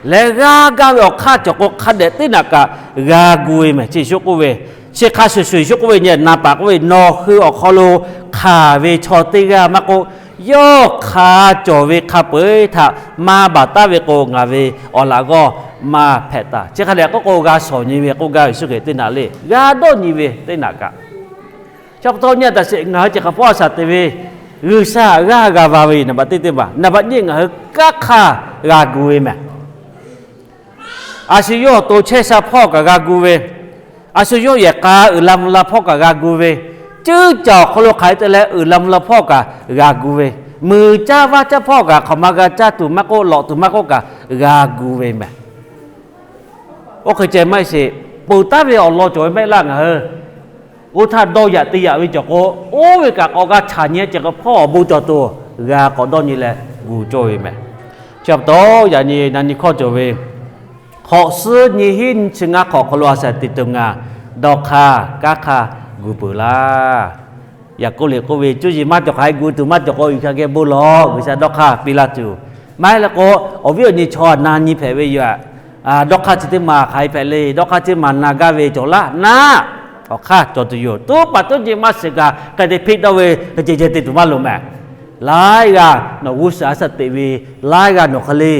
Leh g'a gaˇ ve awˬ hk'aˇ cawˬ k'o, hk'a dehꞈ teˇ naꞈ kaꞈ g'a gu ve mehˬ. Chi Yeˍsuˆ k'oˆ ve, chi hk'a shuˍ shuˍ Yeˍsuˆ k'oˆ ve nyi, naˍ paˍ k'oˆ ve, nawˬ hui awˬ hk'aw lo hk'aˬ ve chaw teˇ g'aˇ maˇ k'oˆ, yawˇ hk'a cawˬ ve hk'a peu-eˬ htaꞈ maˇ baˬ taˉ ve k'o, ngaˬ ve awˬ laꞈ g'awˇ maˇ hpehꞈ taˍ. Chi hk'a dehꞈ k'oˆ k'o, g'a shawˍ nyi ve k'oˆ gaˇ ve Yeˍsuˆ Hkriꞈ teˇ naꞈ le. G'a dawˇ nyi ve teˇ naꞈ kaꞈ. Chi pa taw nyi taˍ sheˍ, ngaˬ hui ceh hk'a hpawˇ a shaˍ te ve, G'uiˬsha g'aˇ g'a va ve yoˬ. Naˍ baꞈ teˇ teˇ maˬ, naˍ baꞈ nyiˇ ngaˬ hui kanˉ hk'aˇ g'a gu ve mehˬ. A shu yawˇ awˬ to chehˇ sha hpawˇ kaꞈ g'a gu ve, a shu yawˇ yehˬ k'a uiˍ la mvuh la hpawˇ kaꞈ g'a gu ve, ceuˇ caˬ awˬ hk'aw lo hk'aˬ hk'e te leh uiˍ la mvuh la hpawˇ kaꞈ g'a gu ve, muiˬ caˇ vaˇ caˇ hpawˇ kaꞈ hk'aˬ ma g'a caˇ tuˬ maˇ k'oˆ, lawꞈ tuˬ maˇ k'oˆ kaꞈ g'a gu ve mehˬ. Oˇ hk'e ceh maˇ heˆ sheˍ, peuˬ taˉ ve awˬ lawn cawˬ ve maˇ heˆ laˇ. Ngaˬ hui oˇ htaˇ dawˇ yaꞈ te yaꞈ ve cawˬ k'o, oˇ ve kaꞈ k'awꞈ g'a chaꞈ nyi ceh k'o, hpawˇ awˬ bon cawˬ tuˬ g'a k'awꞈ dawˇ nyi leh gu cawˇ ve mehˬ. Chi pa taw, yaꞈ nyi na nyi hkawˇ cawˬ ve, hk'awꞈ suhˉ nyi hiˉ nyi chi ngaˇ hk'awꞈ hk'aw lo a shaˍ teꞈ tuˬ ngaˬ dawˇ hk'aˇ kanˉ hk'aˇ gu peuˬ laˇ. Yaˍkoˆ liꞈ k'oˆ ve, cuˇ yiˍ maˇ cawˬ hk'aˬ hk'e gu tuˬ maˇ cawˬ k'o, yuˬ hk'a geh bon lawˬ, G'uiˬsha dawˇ hk'aˇ piˇ laˇ tuˬ. Maˇ heˆ leh k'o, awˬ viˉ awˬ nyi chaw na nyi hpehꞈ ve yoˬ. Dawˇ hk'aˇ chi teˇ maˬ hk'aˬ hk'e hpehꞈ le, dawˇ hk'aˇ chi teˇ maˬ na gaˇ ve cawˬ laˇ naˆ, awˬ hk'aˇ cawˬ tuˬ yoˬ. Tuˉ paˍ tuˉ nyi maˇ shiˍ kaꞈ hk'e te hpiˆ dawˇ ve, hk'e ceh ceh te tuˬ maˇ loˍ mehˬ. Laiˉ g'aˇ nawˬ g'uˇ suhˍ a shaˍ teꞈ ve, laiˉ g'aˇ nawˬ hk'e le,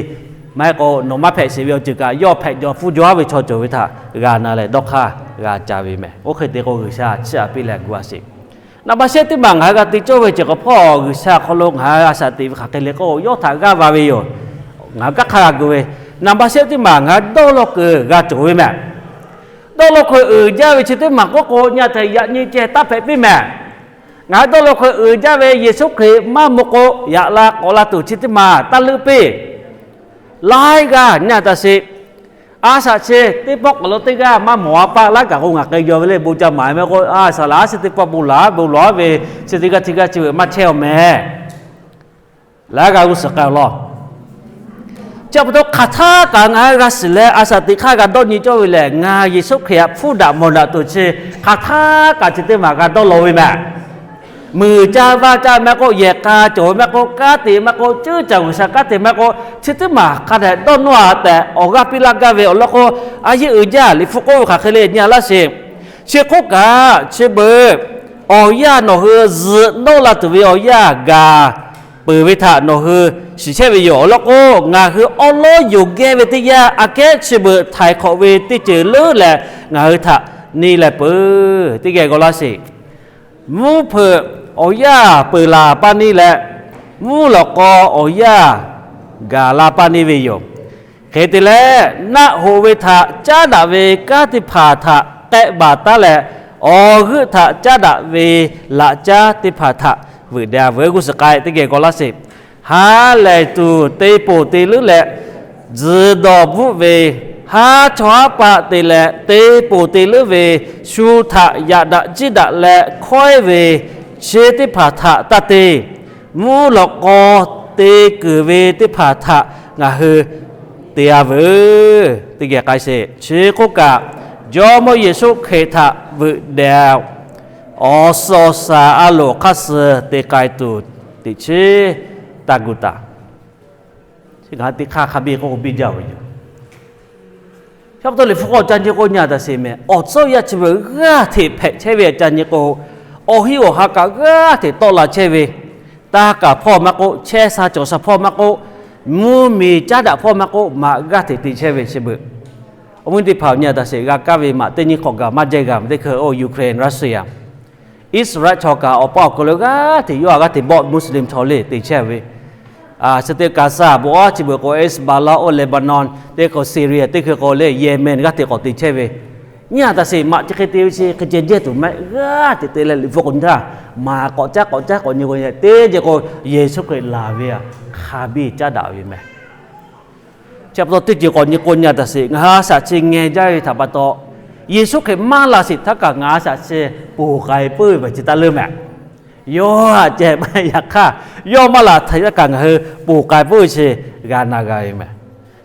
maˇ heˆ k'o nawˬ maˇ hpehꞈ sheˍ ve awˬ ceuˬ kaꞈ, yawˇ hpehꞈ jaw hpfuhˇ jaw haˉ ve chaw cawˬ ve htaꞈ g'a na leh dawˇ hk'aˇ g'a ca ve mehˬ. Oˇ hk'e te k'o, G'uiˬsha chiˇ aꞈ piˇ leh gu a sheˍ. Naˍ baꞈ shehˆ teˇ maˬ ngaˬ hui g'a te cawˇ ve ceh k'o, hpawˇ G'uiˬsha hk'aw lo ngaˬ hui a shaˍ teꞈ ve hk'aˬ hk'e le k'o, yawˇ htaꞈ g'aˇ va ve yoˬ. Ngaˬ hui kanˉ hk'aˇ g'a gu ve, naˍ baꞈ shehˆ teˇ maˬ ngaˬ hui dawˇ law kuiˬ g'a cawˬ ve mehˬ. Dawˇ law kuiˬ uiˍ jaˇ ve chi teˇ maˬ k'oˆ k'o, nyi a htaꞈ yaꞈ nyi ceh taˇ hpehꞈ piˇ mehˬ. Ngaˬ hui dawˇ law kuiˬ uiˍ jaˇ ve Yeˍsuˆ Hkriꞈ maˇ mvuh k'o, yaꞈ la k'awꞈ la tuˬ chi teˇ maˬ taˇ leuˆ piˇ. Laiˉ g'aˇ nyi a taꞈ sheˍ. A shaꞈ chi teˇ pawˆ k'aˬ lo teˇ g'aˇ maˇ mawˬ a paˆ laˇ kaꞈ k'o, ngaˬ k'ai yaw ve le bon ca maˍ mehˬ k'o, a shaꞈ laꞈ a chi teˇ pawˆ bon laˬ bon laˬ ve, chi teˇ g'aˇ chi g'aˇ chi ve maˇ chehˇ a mehˬ. Laiˉ g'aˇ g'uˇ suhˍ k'ai awˬ lawn. Chi pa taw hk'aˬ htaˇ kaꞈ ngaˬ hui g'a shiˍ leh a shaꞈ teꞈ hk'aˇ g'a dawˇ nyi cawˇ ve lehˬ, ngaˬ Yeˍsuˆ Hkriꞈ htaꞈ hpfuhˇ daꞈ mawˬ daꞈ tuˬ chi hk'aˬ htaˇ kaꞈ chi teˇ maˬ g'a dawˇ law ve mehˬ. Muiˬ caˇ vaˇ caˇ maˇ k'oˆ, yehˬ k'a cawˬ ve maˇ k'oˆ, kanˉ te maˇ k'oˆ, ceuˇ caˬ G'uiˬsha kanˉ te maˇ k'oˆ, chi teˇ maˬ hk'a dehꞈ dawˇ nawˇ a tehꞈ awˬ g'aˇ piˇ laˇ gaˇ ve awˬ lawn k'o, a yeˇ uiˍ jaˇ. Liꞈ hpu k'oˆ ve hk'aˬ hk'e le nyi a laˇ sheˍ. Chi hk'oˆ kaꞈ chi beuꞈ awˬ yanˇ nawˬ hui zuhꞈ nawˇ la tuˬ ve awˬ yanˇ gaˬ peuˬ ve htaꞈ nawˬ hui shiˍ chehˇ ve yoˬ. Awˬ lawn k'o, ngaˬ hui awˉ lawˉ yonˍ geh ve teˇ yanˇ, aꞈ kehˉ chi beuꞈ htaiˍ hk'awꞈ ve teˇ ceuˬ leuˉ leh ngaˬ hui htaꞈ neˇ leh peuˬ. Teˇ geh g'aw laˇ sheˍ. Mvuhˇ hpeuꞈ awˬ yanˇ peuˬ laˬ paˇ neˇ leh, mvuhˇ lawꞈ k'aw awˬ yanˇ gaˬ la paˇ neˇ ve yoˬ. Hk'e te leh, naˆ hoꞈ ve htaꞈ caˉ daꞈ ve kanˉ teˇ hpaˍ htaꞈ k'ehˆ baˬ taˉ leh, awˬ g'euˆ htaꞈ caˉ daꞈ ve laꞈ caˉ teˇ hpaˍ htaꞈ veuꞈ deh a veuˬ. G'uˇ suhˍ k'ai teˇ geh g'aw laˇ sheˍ. Ha lehˬ tuˬ te ponˬ te leuˉ leh, tzuhˬ dawˬ bvuhˆ ve, haˉ chawˇ haˉ paˆ te leh te ponˬ te leuˉ ve, shu htaꞈ yaꞈ daꞈ jiˇ daꞈ leh hkawehˉ ve, chi teˇ hpaˍ htaꞈ taˇ te. Mvuhˇ lawꞈ k'aw te keunˍ ve teˇ hpaˍ htaꞈ ngaˬ hui te a veuˬ. Teˇ geh k'ai sheˍ. Chi hk'oˆ kaꞈ, Jawˇmawˇ Yeˍsuˆ Hkriꞈ htaꞈ veuꞈ deh, awˬ suhˍ awˬ shaˍ a loˍ hk'aˇ suh te k'ai tuˬ teꞈ chiˉ taˇ gu taˍ. Ngaˬ hui teˇ hk'aˇ hk'a biˇ k'oˆ k'o biˇ jaˇ ve yoˬ. Chi pa taw Liꞈ hpu k'awꞈ ca nyi k'o nyi a taꞈ sheˍ mehˬ. Awˬ tcuhˉ awˬ yanˇ chi beuꞈ g'aˇ hteꞈ hpehꞈ chehˇ ve ca nyi k'o, awˬ hinˉ awˬ ha kaꞈ g'aˇ hteꞈ tawˆ la chehˇ ve, taˇ kaˍ hpawˇ maˇ k'oˆ, chehˇ sha cawˬ sha hpawˇ maˇ k'oˆ, mvuhˇmiˬ caˉ daꞈ hpawˇ maˇ k'oˆ, maꞈ g'aˇ hteꞈ te chehˇ ve chi beuꞈ. Awˬ viˉ teˇ hpaˍ-oˬ, nyi a taꞈ sheˍ, g'a kaˇ ve maꞈ teˇ nyiˇ hk'awꞈ gaˬ maˇ jehˇ g'a ve teˇ hkui, oˇ Ukraine, Russia, Iˉsaˍreˍlaˆ chaw kaꞈ awˬ paˇ awˬ hk'aw lo g'aˇ hteꞈ yawˇ a g'aˇ hteꞈ bawˆ Muslim chaw le te chehˇ ve, chi teˇ Gaza bon aˉ chi beuꞈ k'o, Hezbollah oˇ Lebanon teˇ hkui, Syria teˇ hkui k'o le, Yemen g'aˇ hteꞈ k'awꞈ te chehˇ ve. Nyi a taꞈ sheˍ, maꞈ chi hk'e te ve chi hk'e ceh jehˇ tuˬ maˇ heˆ, g'aˇ hteꞈ te leh Liꞈ hpu k'awꞈ nyi htaˇ, maꞈ k'awꞈ caˉ k'awꞈ caˉ k'awꞈ nyi k'o, teˇ ceuˬ k'o Yeˍsuˆ Hkriꞈ laˬ ve hk'a biˇ caˉ daꞈ ve mehˬ. Chi pa taw teˇ ceuˬ k'awꞈ nyi k'o nyi a taꞈ sheˍ, ngaˬ hui a shaꞈ chi ngeh jaˇ ve htaꞈ pa taw, Yeˍsuˆ Hkriꞈ maˇ laˬ sheˍ htaˇ kaꞈ ngaˬ a shaꞈ chi ponˬ k'ai puiˉ ve chi taˇ leuˉ mehˍ. Yawˇ haꞈ ceh maˇ heˆ, yaꞈ hk'aˇ yawˇ maˇ laˬ htaˇ kaꞈ ngaˬ hui ponˬ k'ai puiˉ ve chi g'a na g'a ve mehˍ.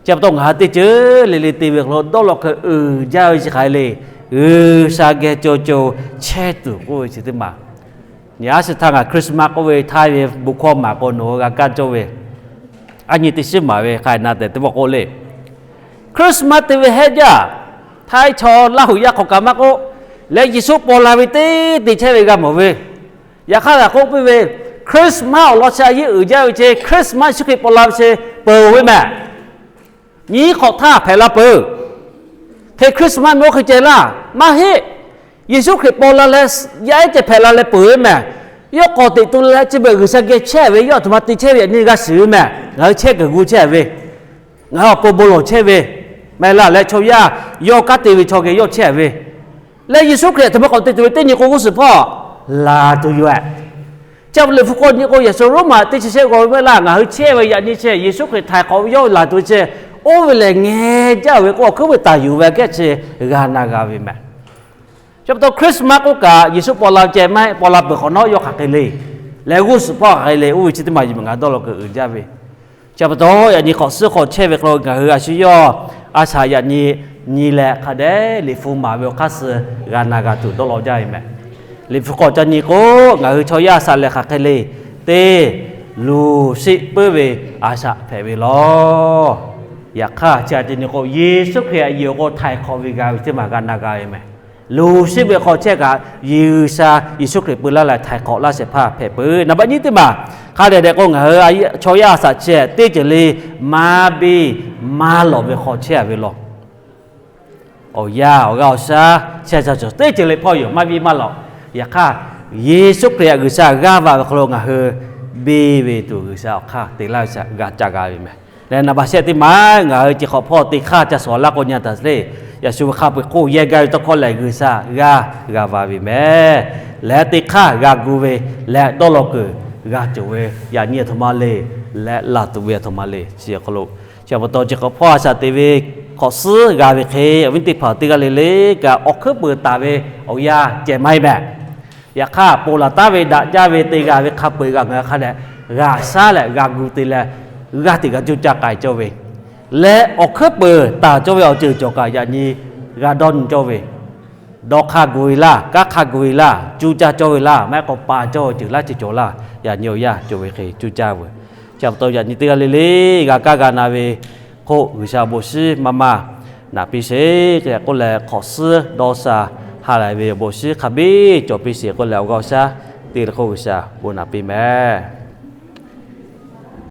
Chi pa taw ngaˬ hui teˇ ceuˬ le le te ve hk'aw lo dawˇ law hk'e uiˍ jaˇ ve chi hk'aˬ hk'e le, G'uiˬsha geh co co chehˇ tuˬ k'oˆ ve chi teˇ maˬ. Nyi a shu htaˇ ngaˬ Christmas k'oˆ ve Htaiˇ ve bon hkawˇ maˍ k'o nawˬ hui g'a kaˇ cawˇ ve, a nyi teˇ shiˉ maˍ ve hk'a na tehꞈ teˇ pawˆ k'oˆ le. Christmas te ve hehˆ jaˇ, Htaiˇ chaw Laˇ huˍ yaˇ hk'awꞈ kaꞈ maˇ k'oˆ, leh Yeˍsuˆ paw la ve teˇ te chehˇ ve g'a mawˬ ve. Yaꞈ hk'aˇ g'a k'oˆ piˇ ve, Christmas awˬ lawn chi a yeˇ uiˍ jaˇ ve chi Christmas Yeˍsuˆ Hkriꞈ paw la ve chi peuˬ ve mehˍ. Nyiˇ hk'awꞈ htaˇ hpehꞈ la peuˬ. Hk'e Christmas meh oˇ hk'e ceh laˇ maˇ heˆ. Yeˍsuˆ Hkriꞈ paw la leh yaˇ ehˉ ceh hpehꞈ la leh peuˬ ve mehˍ. Yawˇ k'awꞈ teꞈ tu leh chi beuꞈ G'uiˬsha geh chehˇ ve, yawˇ aˬ htoꞈ ma te chehˇ ve yaꞈ nyi g'a shiˍ ve mehˍ. Ngaˬ hui chehˇ kuiˬ gu chehˇ ve, ngaˬ hui awˬ pon bon lawˬ chehˇ ve, mehˍ laˇ leh chaw yaˇ yawˇ kanˉ te ve chaw geh yawˇ chehˇ ve, leh Yeˍsuˆ Hkriꞈ aˬ htoꞈ ma k'awꞈ te tuˬ ve teˇ nyi k'o g'uˇ suhˍ hpawˇ laˬ tuˬ yoˬ ehˍ. Chi a liꞈ hpu k'awꞈ nyi k'o, yaꞈ shu Roˉmaꞈ teˇ chi shehˆ g'aw ve mehˍ laˇ, ngaˬ hui chehˇ ve yaꞈ nyi chi Yeˍsuˆ Hkriꞈ htaiˍ hk'awꞈ ve yawˇ ve laˬ tuˬ ve chi, oˇ ve lehˬ ngeh jaˇ ve k'o awˬ hkuiˉ ve taˍ yuˬ ve aꞈ kehˉ chi g'a na g'a ve mehˍ. Chi pa taw Christmas k'oˆ kaꞈ Yeˍsuˆ paw la ceh maˇ heˆ, paw la peuˬ hk'awꞈ nawˉ yawˇ hk'aˬ hk'e le, leh g'uˇ suhˍ hpawˇ hk'aˬ hk'e le, oˇ ve chi teˇ maˬ yuˬ mehˍ ngaˬ dawˇ law kuiˬ uiˍ jaˇ ve. Chi pa taw yaꞈ nyi hk'awꞈ suhˉ hk'awꞈ chehˇ ve hk'aw lo ngaˬ hui a shu yawˇ a shaꞈ yaꞈ nyi nyi leh hk'a dehꞈ liꞈ hpu maˍ ve awˬ hk'aˇ suh g'a na g'a tuˬ dawˇ law jaˇ ve mehˍ. Liꞈ hpu k'awꞈ ca nyi k'o, ngaˬ hui chaw yaˇ a shaꞈ lehˬ hk'aˬ hk'e le, teˇ luˬ sheˆ puiˉ ve a shaꞈ hpehꞈ ve lawˬ. Yaꞈ hk'aˇ chi a ceh nyi k'o, Yeˍsuˆ Hkriꞈ a yehˬ awˬ k'o htaiˍ hk'awꞈ ve g'a ve teˇ maˬ g'a na g'a ve mehˍ. Luˬ sheˆ ve hk'awꞈ chehˇ kaꞈ, G'uiˬsha Yeˍsuˆ Hkriꞈ peu laˇ leh htaiˍ hk'awꞈ laˇ shehˍ hpaˇ hpehꞈ peuˬ. Naˍ baˆ nyiˇ teˇ maˬ hk'a dehꞈ dehꞈ k'o, ngaˬ hui chaw yaˇ a shaꞈ chehˇ teˇ ceuˬ le maˇ biˇ maˇ lawꞈ ve hk'awꞈ chehˇ a ve lawˬ. Awˬ yanˇ awˬ g'aˇ awˬ shaˉ chehˇ sha cawˬ teˇ ceuˬ le hpawˇ yoˬ, maˇ biˇ maˇ lawꞈ. Yaꞈ hk'aˇ, Yeˍsuˆ Hkriꞈ htaꞈ G'uiˬsha g'aˇ va ve hk'aw lo ngaˬ hui biˇ ve tuˬ G'uiˬsha awˬ hk'aˇ te laˇ ve shaꞈ g'a ca g'a ve mehˍ. Leh naˍ baˆ shehˆ teˇ maˬ ngaˬ hui ceh hk'awꞈ hpawˇ te hk'aˇ ca shawˍ laˇ k'o nyi a taˍ le. Yaꞈ shu ve hk'a peu-eˬ hk'oˆ yehˇ gaˇ ve tawˇ hkawˇ lehˬ G'uiˬsha g'aˇ g'a va ve mehˍ. Leh teˇ hk'aˇ g'a gu ve leh dawˇ law kuiˬ g'a cawˬ ve yaꞈ nyi aˬ htoꞈ ma le, leh laˬ tuˬ ve aˬ htoꞈ ma le chi awˬ hk'aw lo, chi pa taw ceh hk'awꞈ hpawˇ a shaꞈ te ve hk'awꞈ suhˉ g'a ve hk'e awˬ viˉ teˇ hpaˍ teˇ g'aˇ le le kaꞈ awˬ hkuiˉ peuˬ taˍ ve awˬ yanˇ ceh maˇ heˆ mehˍ. Yaꞈ hk'aˇ, ponˬ laˬ taˉ ve daꞈ jaˇ ve te g'a ve hk'a peu-eˬ g'a ngaˬ hui hk'a dehꞈ g'a shaˉ leh g'a gu te leh, g'aˇ teꞈ g'a cuˇ caˇ k'ai cawˇ ve, leh awˬ hkuiˉ peuˬ taˍ cawˇ ve awˬ ceuˬ cawˬ kaꞈ yaꞈ nyi g'a dawˇ nyi cawˇ ve, dawˇ hk'a gu ve laˇ, kanˉ hk'a gu ve laˇ, cuˇ caˇ cawˇ ve laˇ, maˇ heˆ k'o pa cawˇ ve ceuˬ laˇ ceuˬ cawˬ laˇ, yaꞈ nyi awˬ yanˇ cawˬ ve hk'e cuˇ caˇ ve. Chi pa taw yaꞈ nyi teˇ g'aˇ le le g'a kaˇ g'a na ve hk'oˆ G'uiˬsha awˬ bon shinˉ maˇ maˇ naꞈ piˇ sheˍ k'oˆ leh, hk'awꞈ suhˉ dawˇ sha ha laiˬ ve awˬ bon shinˉ hk'a biˇ cawˬ piˇ sheˍ k'oˆ leh, awˬ g'aˇ awˬ shaˉ te le hk'oˆ G'uiˬsha bon naꞈ piˇ mehˍ.